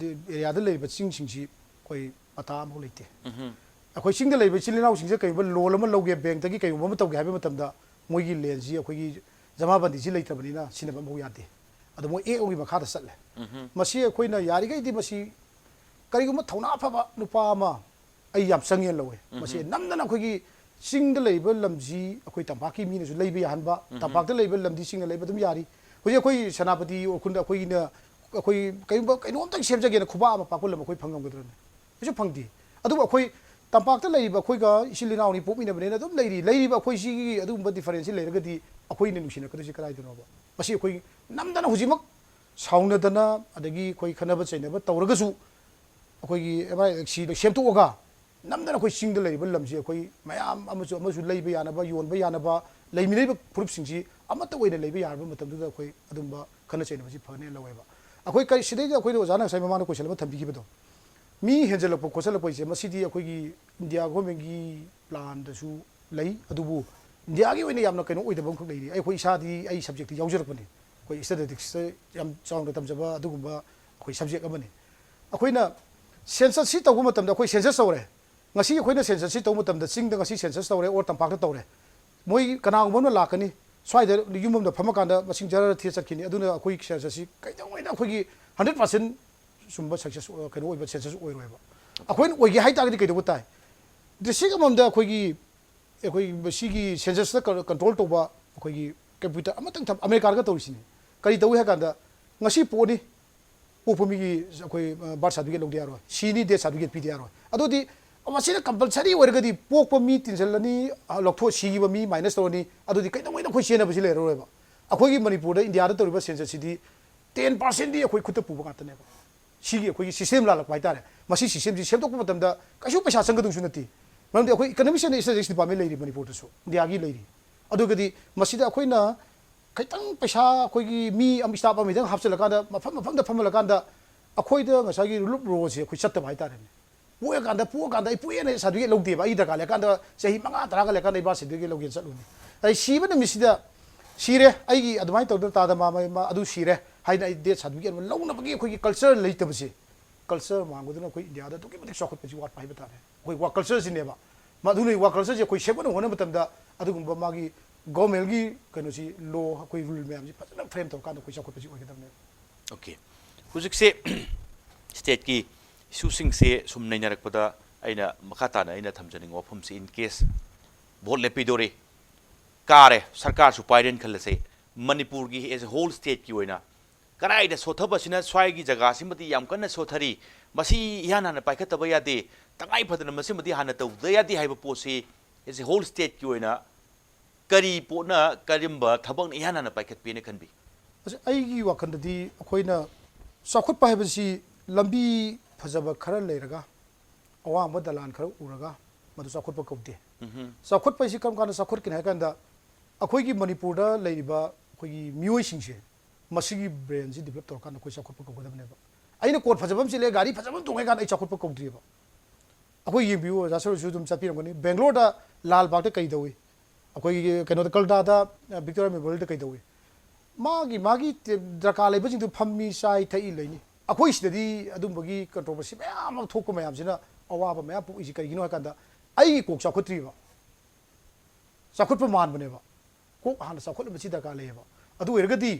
areaꯗ ꯂꯩꯔꯤꯕ ꯆꯤꯡꯁꯤꯡꯁꯤ ꯑꯩꯈꯣꯏ ꯄꯇꯥ ꯑꯃꯐꯥꯎ ꯂꯩꯇꯦ꯫ ꯎꯝꯍꯨꯝ꯫ ꯑꯩꯈꯣꯏ ꯆꯤꯡꯗ ꯂꯩꯕ ꯏꯆꯤꯜ ꯏꯅꯥꯎꯁꯤꯡꯁꯦ ꯀꯩꯒꯨꯝꯕ ꯂꯣꯟ ꯑꯃ ꯂꯧꯒꯦ, ꯕꯦꯡꯛꯇꯒꯤ ꯀꯩꯒꯨꯝꯕ ꯑꯃ ꯇꯧꯒꯦ ꯍꯥꯏꯕ ꯃꯇꯝꯗ ꯃꯣꯏꯒꯤ ꯂꯦꯟꯁꯤ ꯑꯩꯈꯣꯏꯒꯤ ꯖꯃꯥꯕꯟꯗꯤꯁꯤ ꯂꯩꯇ꯭ꯔꯕꯅꯤꯅ ꯁꯤꯖꯤꯟꯅꯕ ꯑꯃꯐꯥꯎ ꯌꯥꯗꯦ꯫ ꯑꯗꯣ ꯃꯣꯏ ꯑꯦꯛ ꯑꯣꯒꯤ ꯃꯈꯥꯗ ꯆꯠꯂꯦ꯫ ꯃꯁꯤ ꯑꯩꯈꯣꯏꯅ ꯌꯥꯔꯤꯈꯩꯗꯤ ꯃꯁꯤ ꯀꯔꯤꯒꯨꯝꯕ ꯊꯧꯅꯥ ꯐꯕ ꯅꯨꯄꯥ ꯑꯃ ꯑꯩ ꯌꯥꯝ ꯆꯪꯉꯦꯅ ꯂꯧꯋꯦ꯫ ꯃꯁꯤ ꯅꯝꯗꯅ ꯑꯩꯈꯣꯏꯒꯤ ꯆꯤꯡꯗ ꯂꯩꯕ ꯂꯝꯁꯤ ꯑꯩꯈꯣꯏ ꯇꯝꯄꯥꯛꯀꯤ ꯃꯤꯅꯁꯨ ꯂꯩꯕ ꯌꯥꯍꯟꯕ, ꯇꯝꯄꯥꯛꯇ ꯂꯩꯕ ꯂꯝꯗꯤ ꯆꯤꯡꯅ ꯂꯩꯕ ꯑꯗꯨꯝ ꯌꯥꯔꯤ꯫ ꯍꯧꯖꯤꯛ ꯑꯩꯈꯣꯏ ꯁꯦꯅꯥꯄꯇꯤ ꯎꯈ꯭ꯔꯨꯜꯗ ꯑꯩꯈꯣꯏꯅ, ꯑꯩꯈꯣꯏ ꯀꯩꯒꯨꯝꯕ ꯀꯩꯅꯣꯝꯇꯪ ꯁꯦꯝꯖꯒꯦꯅ ꯈꯨꯕꯥꯛ ꯑꯃ ꯄꯥꯛꯄ ꯂꯝ ꯑꯩꯈꯣꯏ ꯐꯪꯉꯝꯒꯗ꯭ꯔꯅꯦ? ꯀꯩꯁꯨ ꯐꯪꯗꯦ꯫ ꯑꯗꯨꯕꯨ ꯑꯩꯈꯣꯏ ꯇꯝꯄꯥꯛꯇ ꯂꯩꯔꯤꯕ ꯑꯩꯈꯣꯏꯒ ꯏꯆꯤꯜ ꯏꯅꯥꯎꯅꯤ, ꯄꯣꯛꯃꯤꯟꯅꯕꯅꯤꯅ ꯑꯗꯨꯝ ꯂꯩꯔꯤ꯫ ꯂꯩꯔꯤꯕ ꯑꯩꯈꯣꯏ ꯁꯤꯒꯤ ꯑꯗꯨꯒꯨꯝꯕ ꯗꯤꯐꯔꯦꯟꯁꯁꯤ ꯂꯩꯔꯒꯗꯤ ꯑꯩꯈꯣꯏꯅ ꯅꯨꯡꯁꯤꯅꯔꯛꯀꯗꯣꯏꯁꯤ ꯀꯗꯥꯏꯗꯅꯣꯕ? ꯃꯁꯤ ꯑꯩꯈꯣꯏ ꯅꯝꯗꯅ ꯍꯧꯖꯤꯛꯃꯛ ꯁꯥꯎꯅꯗꯅ, ꯑꯗꯒꯤ ꯑꯩꯈꯣꯏ ꯈꯠꯅꯕ ꯆꯩꯅꯕ ꯇꯧꯔꯒꯁꯨ ꯑꯩꯈꯣꯏꯒꯤ ꯑꯦꯝ ꯑꯥꯏ ꯑꯦꯜ ꯑꯦꯛꯁꯁꯤ ꯁꯦꯝꯗꯣꯛꯑꯒ ꯅꯝꯗꯅ ꯑꯩꯈꯣꯏ ꯆꯤꯡꯗ ꯂꯩꯔꯤꯕ ꯂꯝꯁꯤ ꯑꯩꯈꯣꯏ ꯃꯌꯥꯝ ꯑꯃꯁꯨ ꯑꯃꯁꯨ ꯂꯩꯕ ꯌꯥꯅꯕ, ꯌꯣꯟꯕ ꯌꯥꯅꯕ, ꯂꯩꯃꯤꯟꯅꯔꯤꯕ ꯐꯨꯔꯨꯞꯁꯤꯡꯁꯤ ꯑꯃꯠꯇ ꯑꯣꯏꯅ ꯂꯩꯕ ꯌꯥꯔꯕ ꯃꯇꯝꯗꯨꯗ ꯑꯩꯈꯣꯏ ꯑꯗꯨꯝꯕ ꯈꯠꯅ ꯆꯩꯅꯕꯁꯤ ꯐꯅꯦꯅ ꯂꯧꯋꯦꯕ꯫ ꯑꯩꯈꯣꯏ ꯀꯔꯤ, ꯁꯤꯗꯩꯗ ꯑꯩꯈꯣꯏꯅ ꯑꯣꯖꯥꯅ ꯉꯁꯥꯏ ꯃꯃꯥꯡꯗ ꯀꯣꯏꯁꯟ ꯑꯃ ꯊꯝꯕꯤꯈꯤꯕꯗꯣ, ꯃꯤ ꯍꯦꯟꯖꯜꯂꯛꯄ ꯈꯣꯠꯆꯜꯂꯛꯄ ꯍꯥꯏꯁꯦ ꯃꯁꯤꯗꯤ ꯑꯩꯈꯣꯏꯒꯤ ꯏꯟꯗꯤꯌꯥ ꯒꯣꯔꯃꯦꯟꯒꯤ ꯄ꯭ꯂꯥꯟꯗꯁꯨ ꯂꯩ, ꯑꯗꯨꯕꯨ ꯏꯟꯗꯤꯌꯥꯒꯤ ꯑꯣꯏꯅ ꯌꯥꯝꯅ ꯀꯩꯅꯣ ꯑꯣꯏꯗꯕ ꯑꯃꯈꯛ ꯂꯩꯔꯤ꯫ ꯑꯩꯈꯣꯏ ꯏꯁꯥꯗꯤ ꯑꯩ ꯁꯕꯖꯦꯛꯇꯤ ꯌꯥꯎꯖꯔꯛꯄꯅꯤ, ꯑꯩꯈꯣꯏ ꯁ꯭ꯇꯦꯇꯤꯁꯇꯤꯛꯁꯇ ꯌꯥꯝ ꯆꯥꯎꯅ ꯇꯝꯖꯕ ꯑꯗꯨꯒꯨꯝꯕ ꯑꯩꯈꯣꯏ ꯁꯕꯖꯦꯛ ꯑꯃꯅꯤ꯫ ꯑꯩꯈꯣꯏꯅ ꯁꯦꯟꯁꯁꯁꯤ ꯇꯧꯕ ꯃꯇꯝꯗ ꯑꯩꯈꯣꯏ ꯁꯦꯟꯁꯁ ꯇꯧꯔꯦ, ꯉꯁꯤ ꯑꯩꯈꯣꯏꯅ ꯁꯦꯟꯁꯁꯁꯤ ꯇꯧꯕ ꯃꯇꯝꯗ ꯆꯤꯡꯗ ꯉꯁꯤ ꯁꯦꯟꯁꯁ ꯇꯧꯔꯦ ꯑꯣꯔ ꯇꯝꯄꯥꯛꯇ ꯇꯧꯔꯦ, ꯃꯣꯏ ꯀꯅꯥꯒꯨꯝꯕ ꯑꯃꯅ ꯂꯥꯛꯀꯅꯤ, ꯁ꯭ꯋꯥꯏꯗ ꯌꯨꯝ ꯑꯃꯗ ꯐꯝꯃꯀꯥꯟꯗ ꯃꯁꯤꯡ ꯖꯔ ꯊꯤꯔ ꯆꯠꯈꯤꯅꯤ꯫ ꯑꯗꯨꯅ ꯑꯩꯈꯣꯏ ꯁꯦꯟꯁꯁꯁꯤ ꯀꯩꯗꯧꯉꯩꯗ ꯑꯩꯈꯣꯏꯒꯤ ꯍꯟꯗ꯭ꯔꯦꯠ ꯄꯥꯔꯁꯦꯟ ꯆꯨꯝꯕ ꯁꯛꯁꯦꯁ, ꯀꯩꯅꯣ ꯑꯣꯏꯕ ꯁꯦꯟꯁꯁ ꯑꯣꯏꯔꯣꯏꯕ꯫ ꯑꯩꯈꯣꯏꯅ ꯑꯣꯏꯒꯦ ꯍꯥꯏ ꯇꯥꯔꯒꯗꯤ ꯀꯩꯗꯧꯕ ꯇꯥꯏ? ꯗꯤꯁꯇ꯭ꯔꯤꯛ ꯑꯃꯃꯝꯗ ꯑꯩꯈꯣꯏꯒꯤ, ꯑꯩꯈꯣꯏ ꯁꯤꯒꯤ ꯁꯦꯟꯁꯁꯇ ꯀꯟ-, ꯀꯟꯇ꯭ꯔꯣꯜ ꯇꯧꯕ ꯑꯩꯈꯣꯏꯒꯤ ꯀꯝꯄ꯭ꯌꯨꯇꯔ ꯑꯃꯇꯪ ꯊꯝ-, ꯑꯃꯦꯔꯤꯀꯥꯗꯒ ꯇꯧꯔꯤꯁꯤꯅꯤ꯫ ꯀꯔꯤ ꯇꯧꯏ ꯍꯥꯏ ꯀꯥꯟꯗ ꯉꯁꯤ ꯄꯣꯛꯑꯅꯤ, ꯄꯣꯛꯄ ꯃꯤꯒꯤ ꯑꯩꯈꯣꯏ, ꯑ, ꯕꯥꯔꯊ ꯁꯥꯔꯇꯤꯐꯤꯀꯦꯠ ꯂꯧꯗ ꯌꯥꯔꯣꯏ, ꯁꯤꯅꯤ ꯗꯦꯠ ꯁꯥꯔꯇꯤꯐꯤꯀꯦꯠ ꯄꯤꯗ ꯌꯥꯔꯣꯏ꯫ ꯑꯗꯨꯗꯤ ꯃꯁꯤꯅ ꯀꯝꯄꯜꯁꯔꯤ ꯑꯣꯏꯔꯒꯗꯤ ꯄꯣꯛꯄ ꯃꯤ ꯇꯤꯟꯁꯤꯜꯂꯅꯤ, ꯑ, ꯂꯧꯊꯣꯛ, ꯁꯤꯈꯤꯕ ꯃꯤ ꯃꯥꯏꯅꯁ ꯇꯧꯔꯅꯤ, ꯑꯗꯨꯗꯤ ꯀꯩꯗꯧꯉꯩꯗ ꯑꯩꯈꯣꯏ ꯆꯦꯟꯅꯕꯁꯤ ꯂꯩꯔꯔꯣꯏꯕ꯫ ꯑꯩꯈꯣꯏꯒꯤ ꯃꯅꯤꯄꯨꯔꯗ, ꯏꯟꯗꯤꯌꯥꯗ ꯇꯧꯔꯤꯕ ꯁꯦꯟꯁꯁꯁꯤꯗꯤ ꯇꯦꯟ ꯄꯥꯔꯁꯦꯟꯗꯤ ꯑꯩꯈꯣꯏ ꯈꯨꯠꯇ ꯄꯨꯕ ꯉꯥꯛꯇꯅꯦꯕ꯫ ꯁꯤꯒꯤ ꯑꯩꯈꯣꯏꯒꯤ ꯁꯤꯁꯇꯦꯝ ꯂꯥꯜꯂꯛꯄ ꯍꯥꯏꯇꯥꯔꯦ꯫ ꯃꯁꯤ ꯁꯤꯁꯇꯦꯝꯁꯤ ꯁꯦꯝꯗꯣꯛꯄ ꯃꯇꯝꯗ ꯀꯩꯁꯨ ꯄꯩꯁꯥ ꯆꯪꯒꯗꯧꯁꯨ ꯅꯠꯇꯦ꯫ ꯃꯔꯝꯗꯤ ꯑꯩꯈꯣꯏ ꯏꯀꯅꯣꯃꯤꯛꯁ ꯑꯦꯟ ꯁ꯭ꯇꯦꯇꯤꯁꯇꯤꯛꯁ ꯗꯤꯄꯥꯔꯠꯃꯦꯟ ꯂꯩꯔꯤ ꯃꯅꯤꯄꯨꯔꯗꯁꯨ, ꯏꯟꯗꯤꯌꯥꯒꯤ ꯂꯩꯔꯤ꯫ ꯑꯗꯨꯒꯗꯤ ꯃꯁꯤꯗ ꯑꯩꯈꯣꯏꯅ ꯈꯤꯇꯪ ꯄꯩꯁꯥ ꯑꯩꯈꯣꯏꯒꯤ ꯃꯤ ꯑꯃ, ꯁ꯭ꯇꯥꯐ ꯑꯃ ꯈꯤꯇꯪ ꯍꯥꯞꯆꯤꯜꯂꯀꯥꯟꯗ ꯃꯐꯝ ꯃꯐꯝꯗ ꯐꯝꯍꯜꯂꯀꯥꯟꯗ ꯑꯩꯈꯣꯏꯗ ꯉꯁꯥꯏꯒꯤ ꯔꯨꯜ ꯑꯣꯐ ꯂꯣꯁꯦ ꯑꯩꯈꯣꯏ ꯆꯠꯇꯕ ꯍꯥꯏꯇꯥꯔꯦꯅꯦ꯫ ꯄꯣꯛꯑꯀꯥꯟꯗ, ꯄꯣꯛꯑꯀꯥꯟꯗ ꯑꯩ ꯄꯣꯛꯑꯦꯅ ꯁꯥꯔꯇꯤꯐꯤꯀꯦꯠ ꯂꯧꯗꯦꯕ꯫ ꯑꯩ ꯗꯔꯀꯥꯔ ꯂꯩꯔꯀꯥꯟꯗ ꯆꯍꯤ ꯃꯉꯥ ꯇꯔꯥꯒ ꯂꯩꯔꯀꯥꯟꯗ ꯑꯩ ꯕꯥꯔꯊ ꯁꯥꯔꯇꯤꯐꯤꯀꯦꯠ ꯂꯧꯒꯦꯅ ꯆꯠꯂꯨꯅꯤ꯫ ꯑꯩ ꯁꯤꯕ ꯅꯨꯃꯤꯠꯁꯤꯗ ꯁꯤꯔꯦ, ꯑꯩꯒꯤ ꯑꯗꯨꯃꯥꯏꯅ ꯇꯧꯗꯅ ꯇꯥꯗ ꯃꯥ, ꯃꯥ, ꯃꯥ ꯑꯗꯨ ꯁꯤꯔꯦ ꯍꯥꯏꯅ ꯑꯩ ꯗꯦꯠ ꯁꯥꯔꯇꯤꯐꯤꯀꯦꯠ ꯑꯃ ꯂꯧꯅꯕꯒꯤ ꯑꯩꯈꯣꯏꯒꯤ ꯀꯜꯆꯔ ꯂꯩꯇꯕꯁꯦ, ꯀꯜꯆꯔ ꯃꯥꯡꯕꯗꯨꯅ ꯑꯩꯈꯣꯏ ꯏꯟꯗꯤꯌꯥꯗ ꯑꯗꯨꯛꯀꯤ ꯃꯇꯤꯛ ꯆꯥꯎꯈꯠꯄꯁꯤ ꯋꯥꯠꯄ ꯍꯥꯏꯕ ꯇꯥꯔꯦ꯫ ꯑꯩꯈꯣꯏ ꯋꯥꯔꯛ ꯀꯜꯆꯔꯁꯤꯅꯦꯕ꯫ ꯃꯗꯨꯅ ꯋꯥꯔꯛ ꯀꯜꯆꯔꯁꯤ ꯑꯩꯈꯣꯏ ꯁꯦꯝꯒꯠꯅꯕ ꯍꯣꯠꯅꯕ ꯃꯇꯝꯗ ꯑꯗꯨꯒꯨꯝꯕ ꯃꯥꯒꯤ ꯒꯣꯔꯃꯦꯟꯒꯤ ꯀꯩꯅꯣꯁꯤ, ꯂꯣ, ꯑꯩꯈꯣꯏ ꯔꯨꯜ ꯃꯌꯥꯝꯁꯤ ꯐꯖꯅ ꯐ꯭ꯔꯦꯝ ꯇꯧꯔꯀꯥꯟꯗ ꯑꯩꯈꯣꯏ ꯆꯥꯎꯈꯠꯄꯁꯤ ꯑꯣꯏꯒꯗꯕꯅꯦꯕ꯫ ꯑꯣꯀꯦ, ꯍꯧꯖꯤꯛꯁꯦ ꯁ꯭ꯇꯦꯠꯀꯤ ꯏꯁꯨꯁꯤꯡꯁꯦ ꯁꯨꯝ ꯅꯩꯅꯔꯛꯄꯗ ꯑꯩꯅ ꯃꯈꯥ ꯇꯥꯅ ꯑꯩꯅ ꯊꯝꯖꯅꯤꯡꯕ ꯋꯥꯐꯝꯁꯤ, ꯏꯟ ꯀꯦꯁ ꯚꯣꯠ ꯂꯦꯞꯄꯤꯗꯣꯔꯦ, ꯀꯥꯔꯦ, ꯁꯔꯀꯥꯔꯁꯨ ꯄꯥꯏꯔꯦꯅ ꯈꯜꯂꯁꯦ, ꯃꯅꯤꯄꯨꯔꯒꯤ ꯑꯦꯖ ꯑꯦ ꯍꯣꯜ ꯁ꯭ꯇꯦꯠꯀꯤ ꯑꯣꯏꯅ ꯀꯗꯥꯏꯗ ꯁꯣꯠꯊꯕꯁꯤꯅ ꯁ꯭ꯋꯥꯏꯒꯤ ꯖꯒꯥꯁꯤꯃꯗꯤ ꯌꯥꯝ ꯀꯟꯅ ꯁꯣꯠꯊꯔꯤ, ꯃꯁꯤ ꯏꯍꯥꯟ ꯍꯥꯟꯅ ꯄꯥꯏꯈꯠꯇꯕ ꯌꯥꯗꯦ, ꯇꯉꯥꯏ ꯐꯗꯅ ꯃꯁꯤꯃꯗꯤ ꯍꯥꯟꯅ ꯇꯧꯗ ꯌꯥꯗꯦ ꯍꯥꯏꯕ ꯄꯣꯠꯁꯤ ꯑꯦꯖ ꯑꯦ ꯍꯣꯜ ꯁ꯭ꯇꯦꯠꯀꯤ ꯑꯣꯏꯅ ꯀꯔꯤ ꯄꯣꯠꯅ, ꯀꯔꯝꯕ ꯊꯕꯛꯅ ꯏꯍꯥꯟ ꯍꯥꯟꯅ ꯄꯥꯏꯈꯠꯄꯤꯅ ꯈꯟꯕꯤ? ꯑꯁ, ꯑꯩꯒꯤ ꯋꯥꯈꯜꯗꯗꯤ ꯑꯩꯈꯣꯏꯅ ꯆꯥꯎꯈꯠꯄ ꯍꯥꯏꯕꯁꯤ ꯂꯝꯕꯤ ꯐꯖꯕ ꯈꯔ ꯂꯩꯔꯒ, ꯑꯋꯥꯡꯕ ꯗꯂꯥꯟ ꯈꯔ ꯎꯔꯒ ꯃꯗꯨ ꯆꯥꯎꯈꯠꯄ ꯀꯧꯗꯦ꯫ ꯆꯥꯎꯈꯠꯄ ꯍꯥꯏꯁꯤ ꯀꯔꯝ ꯀꯥꯟꯗ ꯆꯥꯎꯈꯠꯀꯅꯤ ꯍꯥꯏ ꯀꯥꯟꯗ, ꯑꯩꯈꯣꯏꯒꯤ ꯃꯅꯤꯄꯨꯔꯗ ꯂꯩꯔꯤꯕ ꯑꯩꯈꯣꯏꯒꯤ ꯃꯤꯑꯣꯏꯁꯤꯡꯁꯦ, ꯃꯁꯤꯒꯤ ꯕ꯭ꯔꯦꯟꯁꯤ ꯗꯤꯕꯂꯞ ꯇꯧꯔꯀꯥꯟꯗ ꯑꯩꯈꯣꯏ ꯆꯥꯎꯈꯠꯄ ꯀꯧꯒꯗꯕꯅꯦꯕ꯫ ꯑꯩꯅ ꯀꯣꯠ ꯐꯖꯕ ꯑꯃ ꯁꯤꯜꯂꯦ, ꯒꯥꯔꯤ ꯐꯖꯕ ꯑꯃ ꯇꯣꯡꯉꯦ ꯀꯥꯟꯗ ꯑꯩ ꯆꯥꯎꯈꯠꯄ ꯀꯧꯗ꯭ꯔꯤꯑꯕ꯫ ꯑꯩꯈꯣꯏ ꯌꯦꯡꯕꯤꯌꯨ, ꯑꯣꯖꯥ ꯁꯔꯨꯁꯨ ꯑꯗꯨꯝ ꯆꯠꯄꯤꯔꯝꯒꯅꯤ, ꯕꯦꯡꯒ꯭ꯂꯣꯔꯗ ꯂꯥꯜ ꯕꯥꯒꯇ ꯀꯩ ꯇꯧꯏ? ꯑꯩꯈꯣꯏꯒꯤ ꯀꯩꯅꯣꯗ, ꯀꯜꯀꯇꯥꯗ, ꯑ, ꯚꯤꯛꯇꯣꯔꯤꯌꯥ ꯃꯦꯃꯣꯔꯤꯌꯦꯜꯗ ꯀꯩ ꯇꯧꯏ? ꯃꯥꯒꯤ ꯃꯥꯒꯤ ꯇꯦ-, ꯗꯔꯀꯥꯔ ꯂꯩꯕꯁꯤꯡꯗꯨ ꯐꯝꯃꯤ, ꯆꯥꯏ, ꯊꯛꯏ, ꯂꯩꯅꯤ꯫ ꯑꯩꯈꯣꯏ ꯁꯤꯗꯗꯤ ꯑꯗꯨꯝꯕꯒꯤ ꯀꯟꯇ꯭ꯔꯣꯚꯔꯁꯤ ꯃꯌꯥꯝ ꯑꯃ ꯊꯣꯛꯄ ꯃꯌꯥꯝꯁꯤꯅ ꯑꯋꯥꯕ ꯃꯌꯥꯝ ꯄꯣꯛꯏꯁꯤ ꯀꯔꯤꯒꯤꯅꯣ ꯍꯥꯏ ꯀꯥꯟꯗ, ꯑꯩꯒꯤ ꯀꯣꯛ ꯆꯥꯎꯈꯠꯇ꯭ꯔꯤꯕ꯫ ꯆꯥꯎꯈꯠꯄ ꯃꯥꯟꯕꯅꯦꯕ꯫ ꯀꯣꯛ ꯍꯥꯟꯅ ꯆꯥꯎꯈꯠꯂꯕꯁꯤ ꯗꯔꯀꯥꯔ ꯂꯩꯌꯦꯕ꯫ ꯑꯗꯨ ꯑꯣꯏꯔꯒꯗꯤ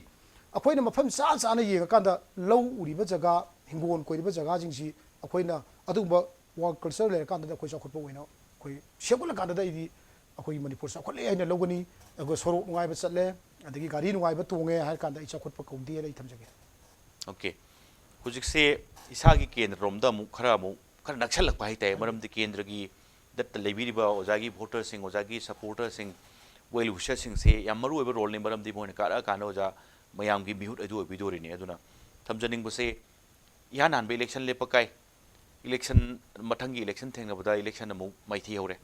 ꯑꯩꯈꯣꯏꯅ ꯃꯐꯝ ꯆꯥ ꯆꯥꯅ ꯌꯦꯡꯉꯀꯥꯟꯗ ꯂꯧ ꯎꯔꯤꯕ ꯖꯒꯥ, ꯍꯤꯡꯒꯣꯜ ꯀꯣꯏꯔꯤꯕ ꯖꯒꯥꯁꯤꯡꯁꯤ ꯑꯩꯈꯣꯏꯅ ꯑꯗꯨꯒꯨꯝꯕ ꯋꯥꯔꯛ ꯀꯜꯆꯔ ꯂꯩꯔꯀꯥꯟꯗꯗꯤ ꯑꯩꯈꯣꯏ ꯆꯥꯎꯈꯠꯄ ꯑꯣꯏꯅ ꯑꯩꯈꯣꯏ ꯁꯦꯝꯒꯠꯂꯀꯥꯟꯗꯗ ꯑꯩꯗꯤ ꯑꯩꯈꯣꯏꯒꯤ ꯃꯅꯤꯄꯨꯔ ꯆꯥꯎꯈꯠꯂꯦ ꯍꯥꯏꯅ ꯂꯧꯒꯅꯤ꯫ ꯑꯗꯨꯒ ꯁꯣꯔꯣꯛ ꯅꯨꯡꯉꯥꯏꯕ ꯆꯠꯂꯦ, ꯑꯗꯒꯤ ꯒꯥꯔꯤ ꯅꯨꯡꯉꯥꯏꯕ ꯇꯣꯡꯉꯦ ꯍꯥꯏꯔ ꯀꯥꯟꯗ ꯑꯩ ꯆꯥꯎꯈꯠꯄ ꯀꯧꯗꯦ ꯍꯥꯏꯅ ꯑꯩ ꯊꯝꯖꯒꯦ꯫ ꯑꯣꯀꯦ, ꯍꯧꯖꯤꯛꯁꯦ ꯏꯁꯥꯒꯤ ꯀꯦꯟꯗ꯭ꯔꯔꯣꯝꯗ ꯑꯃꯨꯛ ꯈꯔ ꯑꯃꯨꯛ ꯈꯔ ꯅꯛꯁꯜꯂꯛꯄ ꯍꯥꯏꯇꯥꯔꯦ, ꯃꯔꯝꯗꯤ ꯀꯦꯟꯗ꯭ꯔꯒꯤ ꯗꯠꯇ ꯂꯩꯕꯤꯔꯤꯕ ꯑꯣꯖꯥꯒꯤ ꯚꯣꯇꯔꯁꯤꯡ, ꯑꯣꯖꯥꯒꯤ ꯁꯄꯣꯔꯇꯔꯁꯤꯡ, ꯋꯦꯜ ꯋꯤꯁꯔꯁꯤꯡꯁꯦ ꯌꯥꯝ ꯃꯔꯨ ꯑꯣꯏꯕ ꯔꯣꯜꯅꯤ, ꯃꯔꯝꯗꯤ ꯃꯣꯏꯅ ꯀꯥꯔꯛꯑꯀꯥꯟꯗ ꯑꯣꯖꯥ ꯃꯌꯥꯝꯒꯤ ꯃꯤꯍꯨꯠ ꯑꯗꯨ ꯑꯣꯏꯕꯤꯗꯣꯔꯤꯅꯤ꯫ ꯑꯗꯨꯅ ꯊꯝꯖꯅꯤꯡꯕꯁꯦ, ꯏꯍꯥꯟ ꯍꯥꯟꯕ ꯏꯂꯦꯛꯁꯟ ꯂꯦꯞꯄ ꯀꯥꯏ, ꯏꯂꯦꯛꯁꯟ, ꯃꯊꯪꯒꯤ ꯏꯂꯦꯛꯁꯟ ꯊꯦꯡꯅꯕꯗ ꯏꯂꯦꯛꯁꯟ ꯑꯃꯨꯛ ꯃꯥꯏꯊꯤ ꯍꯧꯔꯦ꯫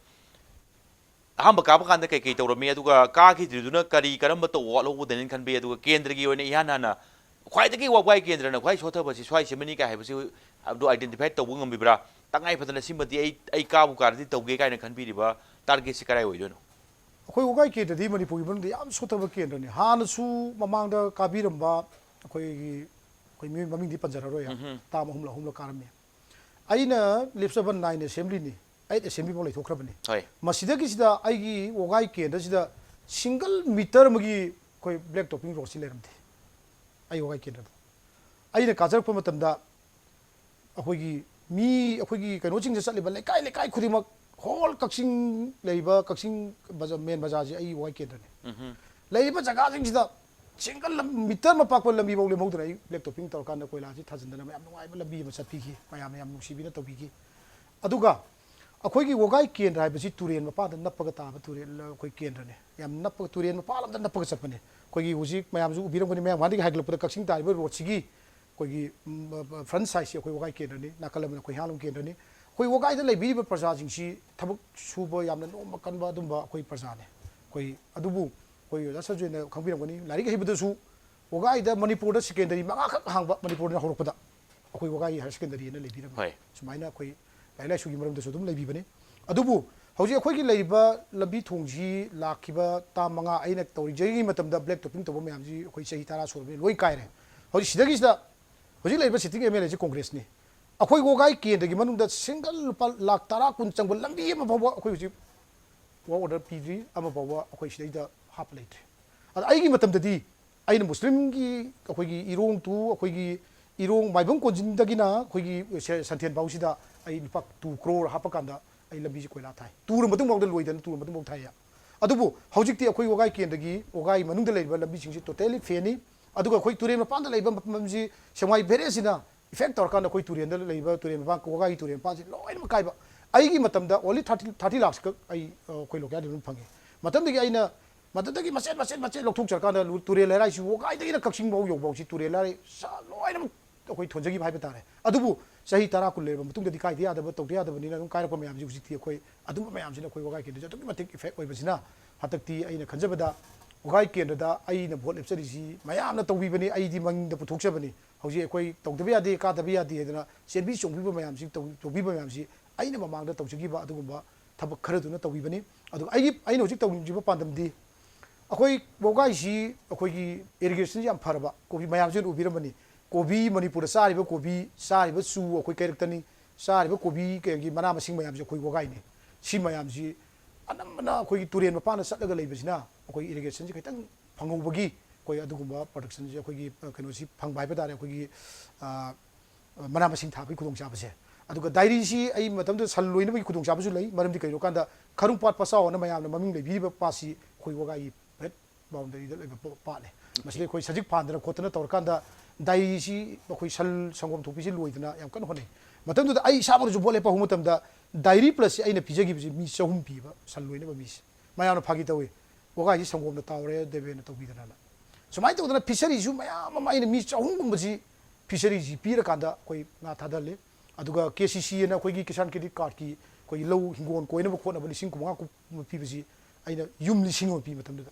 ꯑꯍꯥꯟꯕ ꯀꯥꯕ ꯀꯥꯟꯗ ꯀꯩ ꯀꯩ ꯇꯧꯔꯝꯃꯤ, ꯑꯗꯨꯒ ꯀꯥꯈꯤꯗ꯭ꯔꯤꯗꯨꯅ ꯀꯔꯤ, ꯀꯔꯝꯕ ꯇꯧ-, ꯋꯥꯠꯍꯧꯕꯗꯅꯦꯅ ꯈꯟꯕꯤ, ꯑꯗꯨꯒ ꯀꯦꯟꯗ꯭ꯔꯒꯤ ꯑꯣꯏꯅ ꯏꯍꯥꯟ ꯍꯥꯟꯅ ꯈ꯭ꯋꯥꯏꯗꯒꯤ ꯋꯥꯕꯥꯏ ꯀꯦꯟꯗ꯭ꯔꯅ ꯈ꯭ꯋꯥꯏ ꯁꯣꯠꯊꯕꯁꯤ ꯁ꯭ꯋꯥꯏ ꯁꯤꯃꯅꯤ ꯀꯥꯏ ꯍꯥꯏꯕꯁꯤ ꯑꯗꯨ identify ꯇꯧꯕ ꯉꯝꯕꯤꯕ꯭ꯔꯥ? ꯇꯉꯥꯏ ꯐꯗꯅ ꯁꯤꯃꯗꯤ ꯑꯩ, ꯑꯩ ꯀꯥꯕꯨ ꯀꯥꯔꯗꯤ ꯇꯧꯒꯦ ꯀꯥꯏꯅ ꯈꯟꯕꯤꯔꯤꯕ target ꯁꯤ ꯀꯗꯥꯏ ꯑꯣꯏꯗꯣꯏꯅꯣ? ꯑꯩꯈꯣꯏ ꯋꯥꯕꯥꯏ ꯀꯦꯟꯗ꯭ꯔꯗꯤ ꯃꯅꯤꯄꯨꯔꯒꯤ ꯃꯅꯨꯡꯗ ꯌꯥꯝ ꯁꯣꯠꯊꯕ ꯀꯦꯟꯗ꯭ꯔꯅꯤ꯫ ꯍꯥꯟꯅꯁꯨ ꯃꯃꯥꯡꯗ ꯀꯥꯕꯤꯔꯝꯕ ꯑꯩꯈꯣꯏꯒꯤ ꯑꯩꯈꯣꯏ ꯃꯤꯑꯣꯏ ꯃꯃꯤꯡꯗꯤ ꯄꯟꯖꯔꯔꯣꯏ, ꯇꯥꯝ ꯑꯍꯨꯝꯂ ꯑꯍꯨꯝꯂ ꯀꯥꯔꯝꯃꯤ꯫ ꯑꯩꯅ ꯂꯦꯞꯆꯕ ꯅꯥꯏꯟ ꯑꯦꯁꯦꯝꯕ꯭ꯂꯤꯅꯤ, ꯑꯩꯠ ꯑꯦꯁꯦꯝꯕ꯭ꯂꯤ ꯐꯥꯎ ꯂꯩꯊꯣꯛꯈ꯭ꯔꯕꯅꯤ꯫ ꯍꯣꯏ꯫ ꯃꯁꯤꯗꯒꯤꯁꯤꯗ ꯑꯩꯒꯤ ꯋꯥꯒꯥꯏ ꯀꯦꯟꯗ꯭ꯔꯁꯤꯗ ꯁꯤꯡꯒꯜ ꯃꯤꯇꯔ ꯑꯃꯒꯤ ꯑꯩꯈꯣꯏ ꯕ꯭ꯂꯦꯛ ꯇꯣꯞꯄꯤꯡ ꯔꯣꯗꯁꯤ ꯂꯩꯔꯝꯗꯦ꯫ ꯑꯩ ꯋꯥꯒꯥꯏ ꯀꯦꯟꯗ꯭ꯔꯗ ꯑꯩꯅ ꯀꯥꯖꯔꯛꯄ ꯃꯇꯝꯗ ꯑꯩꯈꯣꯏꯒꯤ ꯃꯤ, ꯑꯩꯈꯣꯏꯒꯤ ꯀꯩꯅꯣꯁꯤꯡꯁꯦ ꯆꯠꯂꯤꯕ ꯂꯩꯀꯥꯏ ꯂꯩꯀꯥꯏ ꯈꯨꯗꯤꯡꯃꯛ, ꯍꯣꯜ ꯀꯛꯆꯤꯡ ꯂꯩꯔꯤꯕ ꯀꯛꯆꯤꯡ ꯕꯖꯥ-, ꯃꯦꯟ ꯕꯖꯥꯔꯁꯤ ꯑꯩ ꯋꯥꯒꯥꯏ ꯀꯦꯟꯗ꯭ꯔꯅꯤ꯫ ꯂꯩꯔꯤꯕ ꯖꯒꯥꯁꯤꯡꯁꯤꯗ ꯁꯤꯡꯒꯜ ꯂꯝ-, ꯃꯤꯇꯔ ꯑꯃ ꯄꯥꯛꯄ ꯂꯝꯕꯤꯐꯥꯎ ꯂꯦꯝꯍꯧꯗꯅ ꯑꯩ ꯕ꯭ꯂꯦꯛ ꯇꯣꯞꯄꯤꯡ ꯇꯧꯔꯀꯥꯟꯗ ꯀꯣꯏꯂꯥꯁꯤ ꯊꯥꯖꯤꯟꯗꯅ ꯌꯥꯝ ꯅꯨꯡꯉꯥꯏꯕ ꯂꯝꯕꯤ ꯑꯃ ꯆꯠꯄꯤꯈꯤ꯫ ꯃꯌꯥꯝꯅ ꯌꯥꯝ ꯅꯨꯡꯁꯤꯕꯤꯅ ꯇꯧꯕꯤꯈꯤ꯫ ꯑꯗꯨꯒ ꯑꯩꯈꯣꯏꯒꯤ ꯋꯥꯒꯥꯏ ꯀꯦꯟꯗ꯭ꯔ ꯍꯥꯏꯕꯁꯤ ꯇꯨꯔꯦꯜ ꯃꯄꯥꯟꯗ ꯅꯞꯄꯒ ꯇꯥꯕ ꯇꯨꯔꯦꯜ, ꯑꯩꯈꯣꯏ ꯀꯦꯟꯗ꯭ꯔꯅꯤ꯫ ꯌꯥꯝ ꯅꯞꯄꯒ, ꯇꯨꯔꯦꯜ ꯃꯄꯥꯟ ꯂꯣꯝꯗ ꯅꯞꯄꯒ ꯆꯠꯄꯅꯤ꯫ ꯑꯩꯈꯣꯏꯒꯤ ꯍꯧꯖꯤꯛ ꯃꯌꯥꯝꯁꯨ ꯎꯕꯤꯔꯝꯒꯅꯤ, ꯃꯌꯥꯝ ꯍꯥꯟꯅꯗꯒꯤ ꯍꯥꯏꯒꯠꯂꯛꯄꯗ ꯀꯛꯆꯤꯡ ꯇꯥꯔꯤꯕ ꯔꯣꯗꯁꯤꯒꯤ ꯑꯩꯈꯣꯏꯒꯤ, ꯎꯝ, ꯐ꯭ꯔꯟꯠ ꯁꯥꯏꯠꯁꯤ ꯑꯩꯈꯣꯏ ꯋꯥꯒꯥꯏ ꯀꯦꯟꯗ꯭ꯔꯅꯤ, ꯅꯥꯀꯜ ꯑꯃꯅ ꯑꯩꯈꯣꯏ ꯍꯤꯌꯥꯡꯂꯝ ꯀꯦꯟꯗ꯭ꯔꯅꯤ꯫ ꯑꯩꯈꯣꯏ ꯋꯥꯒꯥꯏꯗ ꯂꯩꯕꯤꯔꯤꯕ ꯄ꯭ꯔꯖꯥꯁꯤꯡꯁꯤ ꯊꯕꯛ ꯁꯨꯕ ꯌꯥꯝꯅ ꯅꯣꯝꯕ ꯀꯟꯕ ꯑꯗꯨꯝꯕ ꯑꯩꯈꯣꯏ ꯄ꯭ꯔꯖꯥꯅꯤ꯫ ꯑꯩꯈꯣꯏ ꯑꯗꯨꯕꯨ ꯑꯩꯈꯣꯏ ꯑꯣꯖꯥ ꯁꯟꯖꯣꯏꯅ ꯈꯪꯕꯤꯔꯝꯒꯅꯤ, ꯂꯥꯏꯔꯤꯛ ꯍꯩꯕꯗꯁꯨ ꯋꯥꯒꯥꯏꯗ ꯃꯅꯤꯄꯨꯔꯗ ꯁꯦꯀꯦꯟꯗꯔꯤ ꯃꯉꯥꯈꯛ ꯍꯥꯡꯕ ꯃꯅꯤꯄꯨꯔꯗ ꯍꯧꯔꯛꯄꯗ ꯑꯩꯈꯣꯏ ꯋꯥꯒꯥꯏ ꯍꯥꯏꯌꯔ ꯁꯦꯀꯦꯟꯗꯔꯤꯅ ꯂꯩꯕꯤꯔꯝꯃꯤ꯫ ꯍꯣꯏ꯫ ꯁꯨꯃꯥꯏꯅ ꯑꯩꯈꯣꯏ ꯂꯥꯏꯔꯤꯛ ꯂꯥꯏꯁꯨꯒꯤ ꯃꯔꯝꯗꯁꯨ ꯑꯗꯨꯝ ꯂꯩꯕꯤꯕꯅꯤ꯫ ꯑꯗꯨꯕꯨ ꯍꯧꯖꯤꯛ ꯑꯩꯈꯣꯏꯒꯤ ꯂꯩꯔꯤꯕ ꯂꯝꯕꯤ ꯊꯣꯡꯁꯤ ꯂꯥꯛꯈꯤꯕ ꯇꯥꯝ ꯃꯉꯥ ꯑꯩꯅ ꯇꯧꯖꯔꯤꯉꯩ ꯃꯇꯝꯗ ꯕ꯭ꯂꯦꯛ ꯇꯣꯞꯄꯤꯡ ꯇꯧꯕ ꯃꯌꯥꯝꯁꯤ ꯑꯩꯈꯣꯏ ꯆꯍꯤ ꯇꯔꯥ ꯁꯨꯔꯕꯅꯤ, ꯂꯣꯏ ꯀꯥꯏꯔꯦ꯫ ꯍꯧꯖꯤꯛ ꯁꯤꯗꯒꯤꯁꯤꯗ ꯍꯧꯖꯤꯛ ꯂꯩꯔꯤꯕ ꯁꯤꯇꯤꯡ ꯑꯦꯝ ꯑꯦꯜ ꯑꯦꯁꯤ ꯀꯣꯡꯒ꯭ꯔꯦꯁꯅꯤ꯫ ꯑꯩꯈꯣꯏ ꯋꯥꯒꯥꯏ ꯀꯦꯟꯗ꯭ꯔꯒꯤ ꯃꯅꯨꯡꯗ ꯁꯤꯡꯒꯜ ꯂꯨꯄꯥ ꯂꯥꯛ ꯇꯔꯥ ꯀꯨꯟ ꯆꯪꯕ ꯂꯝꯕꯤ ꯑꯃ ꯐꯥꯎꯕ ꯑꯩꯈꯣꯏ ꯍꯧꯖꯤꯛ ꯋꯥꯔꯛ ꯑꯣꯔꯗꯔ ꯄꯤꯗ꯭ꯔꯤ, ꯑꯃ ꯐꯥꯎꯕ ꯑꯩꯈꯣꯏ ꯁꯤꯗꯩꯗ ꯍꯥꯞꯄ ꯂꯩꯇ꯭ꯔꯤ꯫ ꯑꯗ ꯑꯩꯒꯤ ꯃꯇꯝꯗꯗꯤ ꯑꯩꯅ ꯃꯨꯁꯂꯤꯝꯒꯤ ꯑꯩꯈꯣꯏꯒꯤ ꯏꯔꯣꯡꯇꯨ ꯑꯩꯈꯣꯏꯒꯤ ꯏꯔꯣꯡ ꯃꯥꯏꯕꯝ ꯀꯣꯟꯖꯤꯟꯗꯒꯤꯅ ꯑꯩꯈꯣꯏꯒꯤ ꯁꯦ-, ꯁꯟꯊꯦꯟ ꯐꯥꯎꯁꯤꯗ ꯑꯩ ꯂꯨꯄꯥ ꯇꯨ ꯀ꯭ꯔꯣꯔ ꯍꯥꯞꯄ ꯀꯥꯟꯗ ꯑꯩ ꯂꯝꯕꯤꯁꯤ ꯀꯣꯏꯂꯥ ꯊꯥꯏ꯫ ꯇꯨꯔ ꯃꯇꯨꯡꯐꯥꯎꯗ ꯂꯣꯏꯗꯅ ꯇꯨꯔ ꯃꯇꯨꯡꯐꯥꯎ ꯊꯥꯏꯌꯦ꯫ ꯑꯗꯨꯕꯨ ꯍꯧꯖꯤꯛꯇꯤ ꯑꯩꯈꯣꯏ ꯋꯥꯒꯥꯏ ꯀꯦꯟꯗ꯭ꯔꯒꯤ ꯋꯥꯒꯥꯏ ꯃꯅꯨꯡꯗ ꯂꯩꯔꯤꯕ ꯂꯝꯕꯤꯁꯤꯡꯁꯤ ꯇꯣꯇꯦꯂꯤ ꯐꯦꯅꯤ꯫ ꯑꯗꯨꯒ ꯑꯩꯈꯣꯏ ꯇꯨꯔꯦꯜ ꯃꯄꯥꯟꯗ ꯂꯩꯕ ꯃꯐꯝꯁꯤ ꯁꯦꯡꯃꯥꯏ ꯕꯦꯔꯦꯖꯁꯤꯅ ꯏꯐꯦꯛ ꯇꯧꯔꯀꯥꯟꯗ ꯑꯩꯈꯣꯏ ꯇꯨꯔꯦꯜꯗ ꯂꯩꯕ ꯇꯨꯔꯦꯜ ꯃꯄꯥꯟ, ꯋꯥꯒꯥꯏꯒꯤ ꯇꯨꯔꯦꯜ ꯃꯄꯥꯟꯁꯤ ꯂꯣꯏꯅꯃꯛ ꯀꯥꯏꯕ꯫ ꯑꯩꯒꯤ ꯃꯇꯝꯗ ꯑꯣꯟꯂꯤ ꯊꯥꯔꯇꯤ, ꯊꯥꯔꯇꯤ ꯂꯥꯛꯁ ꯈꯛ ꯑꯩ, ꯑ, ꯑꯩꯈꯣꯏ ꯂꯣꯀꯦꯜꯗ ꯑꯗꯨꯝ ꯐꯪꯉꯤ꯫ ꯃꯇꯝꯗꯒꯤ ꯑꯩꯅ ꯃꯗꯨꯗꯒꯤ ꯃꯆꯦꯠ ꯃꯆꯦꯠ ꯃꯆꯦꯠ ꯂꯧꯊꯣꯛꯆꯔꯀꯥꯟꯗ ꯂꯨ-, ꯇꯨꯔꯦꯜ ꯂꯩꯔꯥꯏꯁꯤ ꯋꯥꯒꯥꯏꯗꯒꯤꯅ ꯀꯛꯆꯤꯡ ꯐꯥꯎ ꯌꯧꯕ ꯐꯥꯎꯁꯤ ꯇꯨꯔꯦꯜ ꯂꯩꯔꯥꯏ ꯁꯥ-, ꯂꯣꯏꯅꯃꯛ ꯑꯩꯈꯣꯏ ꯊꯣꯟꯖꯈꯤꯕ ꯍꯥꯏꯕ ꯇꯥꯔꯦ꯫ ꯑꯗꯨꯕꯨ ꯆꯍꯤ ꯇꯔꯥ ꯀꯨꯟ ꯂꯩꯔꯕ ꯃꯇꯨꯡꯗꯗꯤ ꯀꯥꯏꯗ ꯌꯥꯗꯕ, ꯇꯧꯗ ꯌꯥꯗꯕꯅꯤꯅ ꯑꯗꯨꯝ ꯀꯥꯏꯔꯛꯄ ꯃꯌꯥꯝꯁꯤ ꯍꯧꯖꯤꯛꯇꯤ ꯑꯩꯈꯣꯏ ꯑꯗꯨꯝꯕ ꯃꯌꯥꯝꯁꯤꯅ ꯑꯩꯈꯣꯏ ꯋꯥꯒꯥꯏ ꯀꯦꯟꯗ꯭ꯔꯁꯦ ꯑꯗꯨꯛꯀꯤ ꯃꯇꯤꯛ ꯏꯐꯦꯛ ꯑꯣꯏꯕꯁꯤꯅ ꯍꯟꯗꯛꯇꯤ ꯑꯩꯅ ꯈꯟꯖꯕꯗ ꯋꯥꯒꯥꯏ ꯀꯦꯟꯗ꯭ꯔꯗ ꯑꯩꯅ ꯚꯣꯠ ꯂꯦꯞꯆꯔꯤꯁꯤ ꯃꯌꯥꯝꯅ ꯇꯧꯕꯤꯕꯅꯤ, ꯑꯩꯗꯤ ꯃꯅꯤꯡꯗ ꯄꯨꯊꯣꯛꯆꯕꯅꯤ꯫ ꯍꯧꯖꯤꯛ ꯑꯩꯈꯣꯏ ꯇꯧꯗꯕ ꯌꯥꯗꯦ, ꯀꯥꯗꯕ ꯌꯥꯗꯦ ꯍꯥꯏꯗꯅ ꯆꯦꯟꯕꯤ ꯆꯣꯡꯕꯤꯕ ꯃꯌꯥꯝꯁꯤ ꯇꯧ-, ꯇꯧꯕꯤꯕ ꯃꯌꯥꯝꯁꯤ ꯑꯩꯅ ꯃꯃꯥꯡꯗ ꯇꯧꯖꯈꯤꯕ ꯑꯗꯨꯒꯨꯝꯕ ꯊꯕꯛ ꯈꯔꯗꯨꯅ ꯇꯧꯕꯤꯕꯅꯤ꯫ ꯑꯗꯨꯒ ꯑꯩꯒꯤ, ꯑꯩꯅ ꯍꯧꯖꯤꯛ ꯇꯧꯅꯤꯡꯉꯤꯕ ꯄꯥꯟꯗꯝꯗꯤ ꯑꯩꯈꯣꯏ ꯋꯥꯒꯥꯏꯁꯤ ꯑꯩꯈꯣꯏꯒꯤ ꯏꯔꯤꯒꯦꯁꯟꯁꯤ ꯌꯥꯝ ꯐꯔꯕ, ꯀꯣꯕꯤ ꯃꯌꯥꯝꯁꯤ ꯎꯕꯤꯔꯝꯃꯅꯤ꯫ ꯀꯣꯕꯤ, ꯃꯅꯤꯄꯨꯔꯗ ꯆꯥꯔꯤꯕ ꯀꯣꯕꯤ, ꯆꯥꯔꯤꯕ ꯆꯨ, ꯑꯩꯈꯣꯏ ꯀꯩꯔꯛꯇꯅꯤ, ꯆꯥꯔꯤꯕ ꯀꯣꯕꯤ ꯀꯩꯒꯤ ꯃꯅꯥ ꯃꯁꯤꯡ ꯃꯌꯥꯝꯁꯦ ꯑꯩꯈꯣꯏ ꯋꯥꯒꯥꯏꯅꯤ꯫ ꯁꯤ ꯃꯌꯥꯝꯁꯤ ꯑꯅꯝꯕꯅ ꯑꯩꯈꯣꯏꯒꯤ ꯇꯨꯔꯦꯟ ꯃꯄꯥꯟꯗ ꯆꯠꯂꯒ ꯂꯩꯕꯁꯤꯅ ꯑꯩꯈꯣꯏ ꯏꯔꯤꯒꯦꯁꯟꯁꯤ ꯈꯤꯇꯪ ꯐꯪꯍꯧꯕꯒꯤ ꯑꯩꯈꯣꯏ ꯑꯗꯨꯒꯨꯝꯕ ꯄ꯭ꯔꯗꯛꯁꯟꯁꯤ ꯑꯩꯈꯣꯏꯒꯤ, ꯑ, ꯀꯩꯅꯣꯁꯤ ꯐꯪꯕ ꯍꯥꯏꯕ ꯇꯥꯔꯦ, ꯑꯩꯈꯣꯏꯒꯤ, ꯑ, ꯃꯅꯥ ꯃꯁꯤꯡ ꯊꯥꯕꯒꯤ ꯈꯨꯗꯣꯡꯆꯥꯕꯁꯦ꯫ ꯑꯗꯨꯒ ꯗꯥꯏꯔꯤꯁꯤ ꯑꯩ ꯃꯇꯝꯗꯨꯗ ꯁꯟ ꯂꯣꯏꯅꯕꯒꯤ ꯈꯨꯗꯣꯡꯆꯥꯕꯁꯨ ꯂꯩ꯫ ꯃꯔꯝꯗꯤ ꯀꯩꯅꯣ ꯀꯥꯟꯗ ꯈꯔꯨꯡ ꯄꯥꯠ ꯄꯆꯥꯎ ꯑꯅ ꯃꯌꯥꯝꯅ ꯃꯃꯤꯡ ꯂꯩꯕꯤꯔꯤꯕ ꯄꯥꯠꯁꯤ ꯑꯩꯈꯣꯏ ꯋꯥꯒꯥꯏꯒꯤ ꯕꯦꯠ ꯕꯥꯎꯟꯗꯔꯤꯗ ꯂꯩꯕ ꯄꯣ-, ꯄꯥꯠꯅꯦ꯫ ꯃꯁꯤꯗ ꯑꯩꯈꯣꯏ ꯁꯖꯤꯛ ꯐꯥꯟꯗꯅ ꯈꯣꯠꯇꯅ ꯇꯧꯔꯀꯥꯟꯗ ꯗꯥꯏꯔꯤꯁꯤ ꯑꯩꯈꯣꯏ ꯁꯟ ꯁꯪꯒꯣꯝ ꯊꯣꯛꯄꯤꯁꯤ ꯂꯣꯏꯗꯅ ꯌꯥꯝ ꯀꯟꯅ ꯍꯣꯠꯅꯩ꯫ ꯃꯇꯝꯗꯨꯗ ꯑꯩ ꯏꯁꯥꯃꯛꯅꯁꯨ ꯚꯣꯠ ꯂꯦꯞꯄ ꯍꯧꯕ ꯃꯇꯝꯗ ꯗꯥꯏꯔꯤ ꯄ꯭ꯂꯁꯁꯤ ꯑꯩꯅ ꯄꯤꯖꯈꯤꯕꯁꯤ ꯃꯤ ꯆꯍꯨꯝ ꯄꯤꯕ ꯁꯟ ꯂꯣꯏꯅꯕ ꯃꯤꯁꯦ꯫ ꯃꯌꯥꯝꯅ ꯐꯥꯒꯤ ꯇꯧꯏ, "ꯋꯥꯒꯥꯏꯁꯤ ꯁꯪꯒꯣꯝꯅ ꯇꯥꯎꯔꯦ ꯗꯦꯕꯦꯟꯅ ꯇꯧꯕꯤꯗꯅ"꯫ ꯁꯨꯃꯥꯏꯅ ꯇꯧꯗꯅ ꯐꯤꯁꯔꯤꯁꯨ ꯃꯌꯥꯝ ꯑꯃ ꯑꯩꯅ ꯃꯤ ꯆꯍꯨꯝꯒꯨꯝꯕꯁꯤ ꯐꯤꯁꯔꯤꯁꯤ ꯄꯤꯔꯀꯥꯟꯗ ꯑꯩꯈꯣꯏ ꯉꯥ ꯊꯥꯗꯍꯜꯂꯤ꯫ ꯑꯗꯨꯒ ꯀꯦ ꯁꯤ ꯁꯤ ꯑꯅ ꯑꯩꯈꯣꯏꯒꯤ ꯀꯤꯁꯥꯟ ꯀ꯭ꯔꯦꯗꯤꯠ ꯀꯥꯔꯠꯀꯤ ꯑꯩꯈꯣꯏꯒꯤ ꯂꯧ ꯍꯤꯡꯒꯣꯜ ꯀꯣꯏꯅꯕ ꯈꯣꯠꯅꯕ ꯂꯤꯁꯤꯡ ꯀꯨꯟꯃꯉꯥ ꯀꯨꯟ ꯄꯤꯕꯁꯤ ꯑꯩꯅ ꯌꯨꯝ ꯂꯤꯁꯤꯡ ꯑꯃ ꯄꯤ ꯃꯇꯝꯗꯨꯗ꯫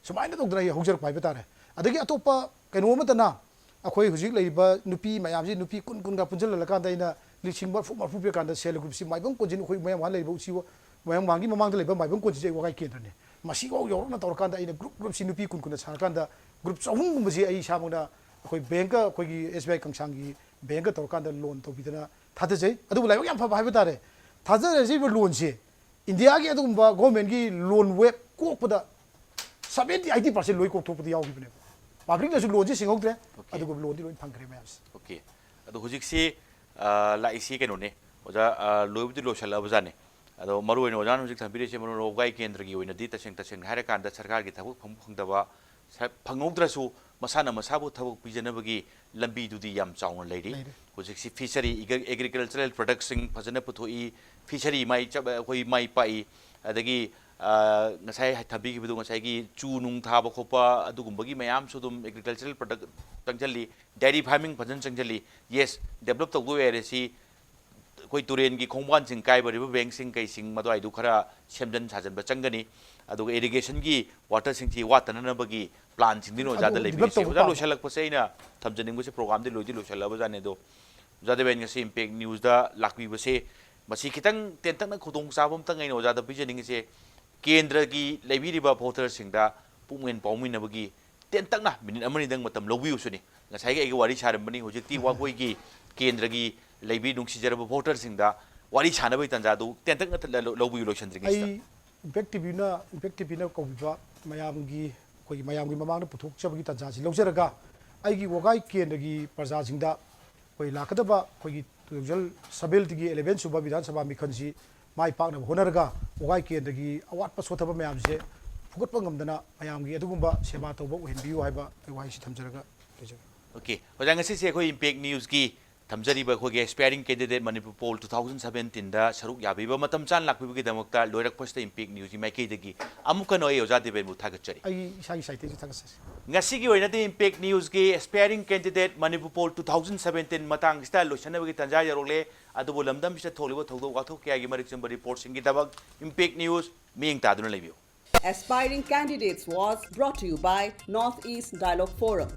ꯁꯨꯃꯥꯏꯅ ꯇꯧꯗꯅ ꯑꯩ ꯍꯧꯖꯔꯛꯄ ꯍꯥꯏꯕ ꯇꯥꯔꯦ꯫ ꯑꯗꯒꯤ ꯑꯇꯣꯞꯄ ꯀꯩꯅꯣ ꯑꯃꯠꯇꯅ ꯑꯩꯈꯣꯏ ꯍꯧꯖꯤꯛ ꯂꯩꯔꯤꯕ ꯅꯨꯄꯤ ꯃꯌꯥꯝꯁꯤ, ꯅꯨꯄꯤ ꯀꯨꯟ ꯀꯨꯟꯒ ꯄꯨꯟꯁꯤꯜꯍꯜꯂꯀꯥꯟꯗ ꯑꯩꯅ ꯂꯤꯁꯤꯡ ꯃꯔꯐꯨ ꯃꯔꯐꯨ ꯄꯤꯔꯀꯥꯟꯗ ꯁꯦꯜꯐ ꯍꯦꯜꯞ ꯒ꯭ꯔꯨꯞꯁꯤ ꯃꯥꯏꯕꯝ ꯀꯣꯟꯖꯤꯟ, ꯑꯩꯈꯣꯏ ꯃꯌꯥꯡ ꯏꯝꯐꯥꯜ ꯂꯩꯔꯤꯕ ꯎꯆꯤ ꯃꯌꯥꯡ ꯏꯝꯐꯥꯜꯒꯤ ꯃꯃꯥꯡꯗ ꯂꯩꯕ ꯃꯥꯏꯕꯝ ꯀꯣꯟꯖꯤꯟꯁꯦ ꯑꯩ ꯋꯥꯒꯥꯏ ꯀꯦꯟꯗ꯭ꯔꯅꯤ꯫ ꯃꯁꯤꯐꯥꯎ ꯌꯧꯔꯛꯅ ꯇꯧꯔꯀꯥꯟꯗ ꯑꯩꯅ ꯒ꯭ꯔꯨꯞ ꯒ꯭ꯔꯨꯞꯁꯤ ꯅꯨꯄꯤ ꯀꯨꯟ ꯀꯨꯟꯅ ꯁꯥꯔꯀꯥꯟꯗ ꯒ꯭ꯔꯨꯞ ꯆꯍꯨꯝꯒꯨꯝꯕꯁꯤ ꯑꯩ ꯏꯁꯥꯃꯛꯅ ꯑꯩꯈꯣꯏ ꯕꯦꯡꯛꯀ, ꯑꯩꯈꯣꯏꯒꯤ ꯑꯦꯁ ꯕꯤ ꯑꯥꯏ ꯀꯪꯁꯥꯡꯒꯤ ꯕꯦꯡꯛꯀ ꯇꯧꯔꯀꯥꯟꯗ ꯂꯣꯟ ꯇꯧꯕꯤꯗꯅ ꯊꯥꯗꯖꯩ꯫ ꯑꯗꯨꯕꯨ ꯂꯥꯏꯕꯛ ꯌꯥꯝ ꯐꯕ ꯍꯥꯏꯕ ꯇꯥꯔꯦ, ꯊꯥꯗꯖꯔꯤꯕ ꯂꯣꯟꯁꯦ ꯏꯟꯗꯤꯌꯥꯒꯤ ꯑꯗꯨꯒꯨꯝꯕ ꯒꯣꯔꯃꯦꯟꯒꯤ ꯂꯣꯟ ꯋꯦꯕ ꯀꯣꯛꯄꯗ ꯁꯕꯦꯟꯇꯤ ꯑꯩꯠꯇꯤ ꯄꯥꯔꯁꯦꯟ ꯂꯣꯏ ꯀꯣꯛꯊꯣꯛꯄꯗꯤ ꯌꯥꯎꯈꯤꯕꯅꯦꯕ꯫ ꯄꯕ꯭ꯂꯤꯛꯅꯁꯨ ꯂꯣꯟꯁꯦ ꯁꯤꯡꯍꯧꯗ꯭ꯔꯦ, ꯑꯗꯨꯒ ꯂꯣꯟꯗꯤ ꯂꯣꯏ ꯐꯪꯈ꯭ꯔꯦ ꯃꯌꯥꯝꯁꯦ꯫ ꯑꯣꯀꯦ꯫ ꯑꯗꯣ ꯍꯧꯖꯤꯛꯁꯤ, ꯑ, ꯂꯥꯛꯏꯁꯤ ꯀꯩꯅꯣꯅꯦ, ꯑꯣꯖꯥ, ꯑ, ꯂꯣꯏꯕꯨꯗꯤ ꯂꯣꯏꯁꯤꯜꯂꯛꯑꯕꯖꯥꯠꯅꯦ꯫ ꯑꯗꯣ ꯃꯔꯨ ꯑꯣꯏꯅ ꯑꯣꯖꯥꯅ ꯍꯧꯖꯤꯛ ꯊꯝꯕꯤꯔꯤꯁꯦ, ꯃꯔꯨ ꯑꯣꯏꯅ ꯋꯥꯒꯥꯏ ꯀꯦꯟꯗ꯭ꯔꯒꯤ ꯑꯣꯏꯅꯗꯤ ꯇꯁꯦꯡ ꯇꯁꯦꯡꯅ ꯍꯥꯏꯔꯀꯥꯟꯗ ꯁꯔꯀꯥꯔꯒꯤ ꯊꯕꯛ ꯐꯪꯕ ꯐꯪꯗꯕ, ꯁ-, ꯐꯪꯍꯧꯗ꯭ꯔꯁꯨ ꯃꯁꯥꯅ ꯃꯁꯥꯕꯨ ꯊꯕꯛ ꯄꯤꯖꯅꯕꯒꯤ ꯂꯝꯕꯤꯗꯨꯗꯤ ꯌꯥꯝ ꯆꯥꯎꯅ ꯂꯩꯔꯤ꯫ ꯂꯩꯔꯤ꯫ ꯍꯧꯖꯤꯛꯁꯤ ꯐꯤꯁꯔꯤ, ꯑꯦꯒ꯭ꯔꯤꯀꯜꯆꯔꯦꯜ ꯄ꯭ꯔꯗꯛꯁꯤꯡ ꯐꯖꯅ ꯄꯨꯊꯣꯛꯏ, ꯐꯤꯁꯔꯤ ꯃꯥꯏ ꯆꯞ-, ꯑꯩꯈꯣꯏ ꯃꯥꯏ ꯄꯥꯛꯏ, ꯑꯗꯒꯤ, ꯑ, ꯉꯁꯥꯏ ꯊꯝꯕꯤꯈꯤꯕꯗꯣ, ꯉꯁꯥꯏꯒꯤ ꯆꯨ ꯅꯨꯡ ꯊꯥꯕ ꯈꯣꯠꯄ ꯑꯗꯨꯒꯨꯝꯕꯒꯤ ꯃꯌꯥꯝꯁꯨ ꯑꯗꯨꯝ ꯑꯦꯒ꯭ꯔꯤꯀꯜꯆꯔꯦꯜ ꯄ꯭ꯔꯗꯛ ꯆꯪꯁꯤꯜꯂꯤ꯫ ꯗꯦꯔꯤ ꯐꯥꯔꯃꯤꯡ ꯐꯖꯅ ꯆꯪꯁꯤꯜꯂꯤ꯫ ꯌꯦꯁ, ꯗꯦꯕꯂꯞ ꯇꯧꯗꯣꯏ ꯑꯣꯏꯔꯁꯤ ꯑꯩꯈꯣꯏ ꯇꯨꯔꯦꯟꯒꯤ ꯈꯣꯡꯕꯥꯟꯁꯤꯡ ꯀꯥꯏꯕ, ꯔꯤꯚꯔ ꯕꯦꯡꯁꯤꯡ ꯀꯩꯁꯤꯡ ꯃꯗꯨꯋꯥꯏꯗꯨ ꯈꯔ ꯁꯦꯝꯖꯤꯟ ꯁꯥꯖꯤꯟꯕ ꯆꯪꯒꯅꯤ꯫ ꯑꯗꯨꯒ ꯏꯔꯤꯒꯦꯁꯟꯒꯤ ꯋꯥꯇꯔꯁꯤꯡꯁꯤ ꯋꯥꯠꯇꯅꯅꯕꯒꯤ ꯄ꯭ꯂꯥꯟꯁꯤꯡꯗꯨꯅ ꯑꯣꯖꯥꯗ ꯑꯗꯨ ꯂꯩꯕꯤꯔꯤꯁꯦ꯫ ꯗꯤꯕꯦꯂꯞ ꯇꯧꯕ ꯑꯣꯖꯥ ꯄꯥꯝꯕ꯫ ꯂꯣꯏꯁꯤꯜꯂꯛꯄꯁꯦ ꯑꯩꯅ ꯊꯝꯖꯅꯤꯡꯕꯁꯦ, ꯄ꯭ꯔꯣꯒ꯭ꯔꯥꯝꯗꯤ ꯂꯣꯏꯗꯤ ꯂꯣꯏꯁꯤꯜꯂꯛꯑꯕꯖꯥꯠꯅꯦ꯫ ꯑꯗꯣ ꯑꯣꯖꯥ ꯗꯦꯕꯦꯟ, ꯉꯁꯤ ꯏꯝꯄꯦꯛ ꯅ꯭ꯌꯨꯁꯇ ꯂꯥꯛꯄꯤꯕꯁꯦ, ꯃꯁꯤ ꯈꯤꯇꯪ ꯇꯦꯟꯇꯛꯅ ꯈꯨꯗꯣꯡꯆꯥꯕ ꯑꯝꯇꯪ ꯑꯩꯅ ꯑꯣꯖꯥꯗ ꯄꯤꯖꯅꯤꯡꯉꯤꯁꯦ, ꯀꯦꯟꯗ꯭ꯔꯒꯤ ꯂꯩꯕꯤꯔꯤꯕ ꯚꯣꯇꯔꯁꯤꯡꯗ ꯄꯨꯛꯃꯦꯟ ꯄꯥꯎꯃꯤꯟꯅꯕꯒꯤ ꯇꯦꯟꯇꯛꯅ ꯃꯤꯅꯤꯠ ꯑꯃꯅꯤꯗꯪ ꯃꯇꯝ ꯂꯧꯕꯤꯌꯨꯁꯨꯅꯤ꯫ ꯉꯁꯥꯏꯒꯤ ꯑꯩꯒꯤ ꯋꯥꯔꯤ ꯁꯥꯔꯝꯕꯅꯤ, ꯍꯧꯖꯤꯛꯇꯤ ꯋꯥꯈꯣꯏꯒꯤ ꯀꯦꯟꯗ꯭ꯔꯒꯤ ꯂꯩꯕꯤ ꯅꯨꯡꯁꯤꯖꯔꯕ ꯚꯣꯇꯔꯁꯤꯡꯗ ꯋꯥꯔꯤ ꯁꯥꯟꯅꯕꯒꯤ ꯇꯥꯟꯖꯥꯗꯨ ꯇꯦꯟꯇꯛꯅ ꯂ-, ꯂ-, ꯂꯧꯕꯤꯌꯨ ꯂꯣꯏꯁꯤꯟꯗ꯭ꯔꯤꯉꯩꯁꯤꯗ꯫ ꯑꯩ ꯏꯝꯄꯦꯛ ꯇꯤꯚꯤꯅ, ꯏꯝꯄꯦꯛ ꯇꯤꯚꯤꯅ ꯀꯧꯕꯤꯕ ꯃꯌꯥꯝꯒꯤ, ꯑꯩꯈꯣꯏꯒꯤ ꯃꯌꯥꯝꯒꯤ ꯃꯃꯥꯡꯗ ꯄꯨꯊꯣꯛꯆꯕꯒꯤ ꯇꯥꯟꯖꯥꯁꯤ ꯂꯧꯖꯔꯒ, ꯑꯩꯒꯤ ꯋꯥꯒꯥꯏ ꯀꯦꯟꯗ꯭ꯔꯒꯤ ꯄ꯭ꯔꯖꯥꯁꯤꯡꯗ ꯑꯩꯈꯣꯏ ꯂꯥꯛꯀꯗꯕ ꯑꯩꯈꯣꯏꯒꯤ two thousand sevenꯇꯒꯤ eleven ꯁꯨꯕ ꯕꯤꯙꯥꯟ ꯁꯚꯥ ꯃꯤꯈꯜꯁꯤ ꯃꯥꯏ ꯄꯥꯛꯅꯕ ꯍꯣꯠꯅꯔꯒ, ꯋꯥꯒꯥꯏ ꯀꯦꯟꯗ꯭ꯔꯒꯤ ꯑꯋꯥꯠꯄ ꯁꯣꯠꯊꯕ ꯃꯌꯥꯝꯁꯦ ꯐꯨꯒꯠꯄ ꯉꯝꯗꯅ ꯃꯌꯥꯝꯒꯤ ꯑꯗꯨꯒꯨꯝꯕ ꯁꯦꯕꯥ ꯇꯧꯕ ꯑꯣꯏꯍꯟꯕꯤꯌꯨ ꯍꯥꯏꯕ ꯑꯩ ꯋꯥꯍꯩꯁꯤ ꯊꯝꯖꯔꯒ ꯂꯣꯏꯖꯒꯦ꯫ ꯑꯣꯀꯦ, ꯑꯣꯖꯥ, ꯉꯁꯤꯁꯦ ꯑꯩꯈꯣꯏ ꯏꯝꯄꯦꯛ ꯅ꯭ꯌꯨꯁꯀꯤ ꯊꯝꯖꯔꯤꯕ ꯑꯩꯈꯣꯏꯒꯤ Aspiring Candidate Manipur Poll two thousand seventeen ꯗ ꯁꯔꯨꯛ ꯌꯥꯕꯤꯕ ꯃꯇꯝ ꯆꯥꯅ ꯂꯥꯛꯄꯤꯕꯒꯤꯗꯃꯛꯇ ꯂꯣꯏꯔꯛꯄꯁꯤꯗ ꯏꯝꯄꯦꯛ ꯅ꯭ꯌꯨꯁꯀꯤ ꯃꯥꯏꯀꯩꯗꯒꯤ ꯑꯃꯨꯛ ꯍꯟꯅ ꯑꯩ ꯑꯣꯖꯥ ꯗꯦꯕꯦꯟꯕꯨ ꯊꯥꯒꯠꯆꯔꯤ꯫ ꯑꯩ ꯏꯁꯥꯒꯤ ꯁꯥꯏꯠꯇꯒꯤꯁꯨ ꯊꯥꯒꯠꯆꯔꯤ꯫ ꯉꯁꯤꯒꯤ ꯑꯣꯏꯅꯗꯤ impact ꯅ꯭ꯌꯨꯁꯀꯤ Aspiring Candidate Manipur Poll two thousand seventeen ꯃꯇꯥꯡꯁꯤꯗ ꯂꯣꯏꯁꯤꯟꯅꯕꯒꯤ ꯇꯥꯟꯖꯥ ꯌꯧꯔꯛꯂꯦ꯫ ꯑꯗꯨꯕꯨ ꯂꯝꯗꯝꯁꯤꯗ ꯊꯣꯛꯂꯤꯕ ꯊꯧꯗꯣꯛ ꯋꯥꯊꯣꯛ ꯀꯌꯥꯒꯤ ꯃꯔꯤꯛ ꯆꯨꯝꯕ ꯔꯤꯄꯣꯔꯠꯁꯤꯡꯒꯤꯗꯃꯛ ꯏꯝꯄꯦꯛ ꯅ꯭ꯌꯨꯁ ꯃꯤꯠꯌꯦꯡ ꯇꯥꯗꯨꯅ ꯂꯩꯕꯤꯌꯨ꯫ Aspiring Candidates was brought to you by North East Dialogue Forum.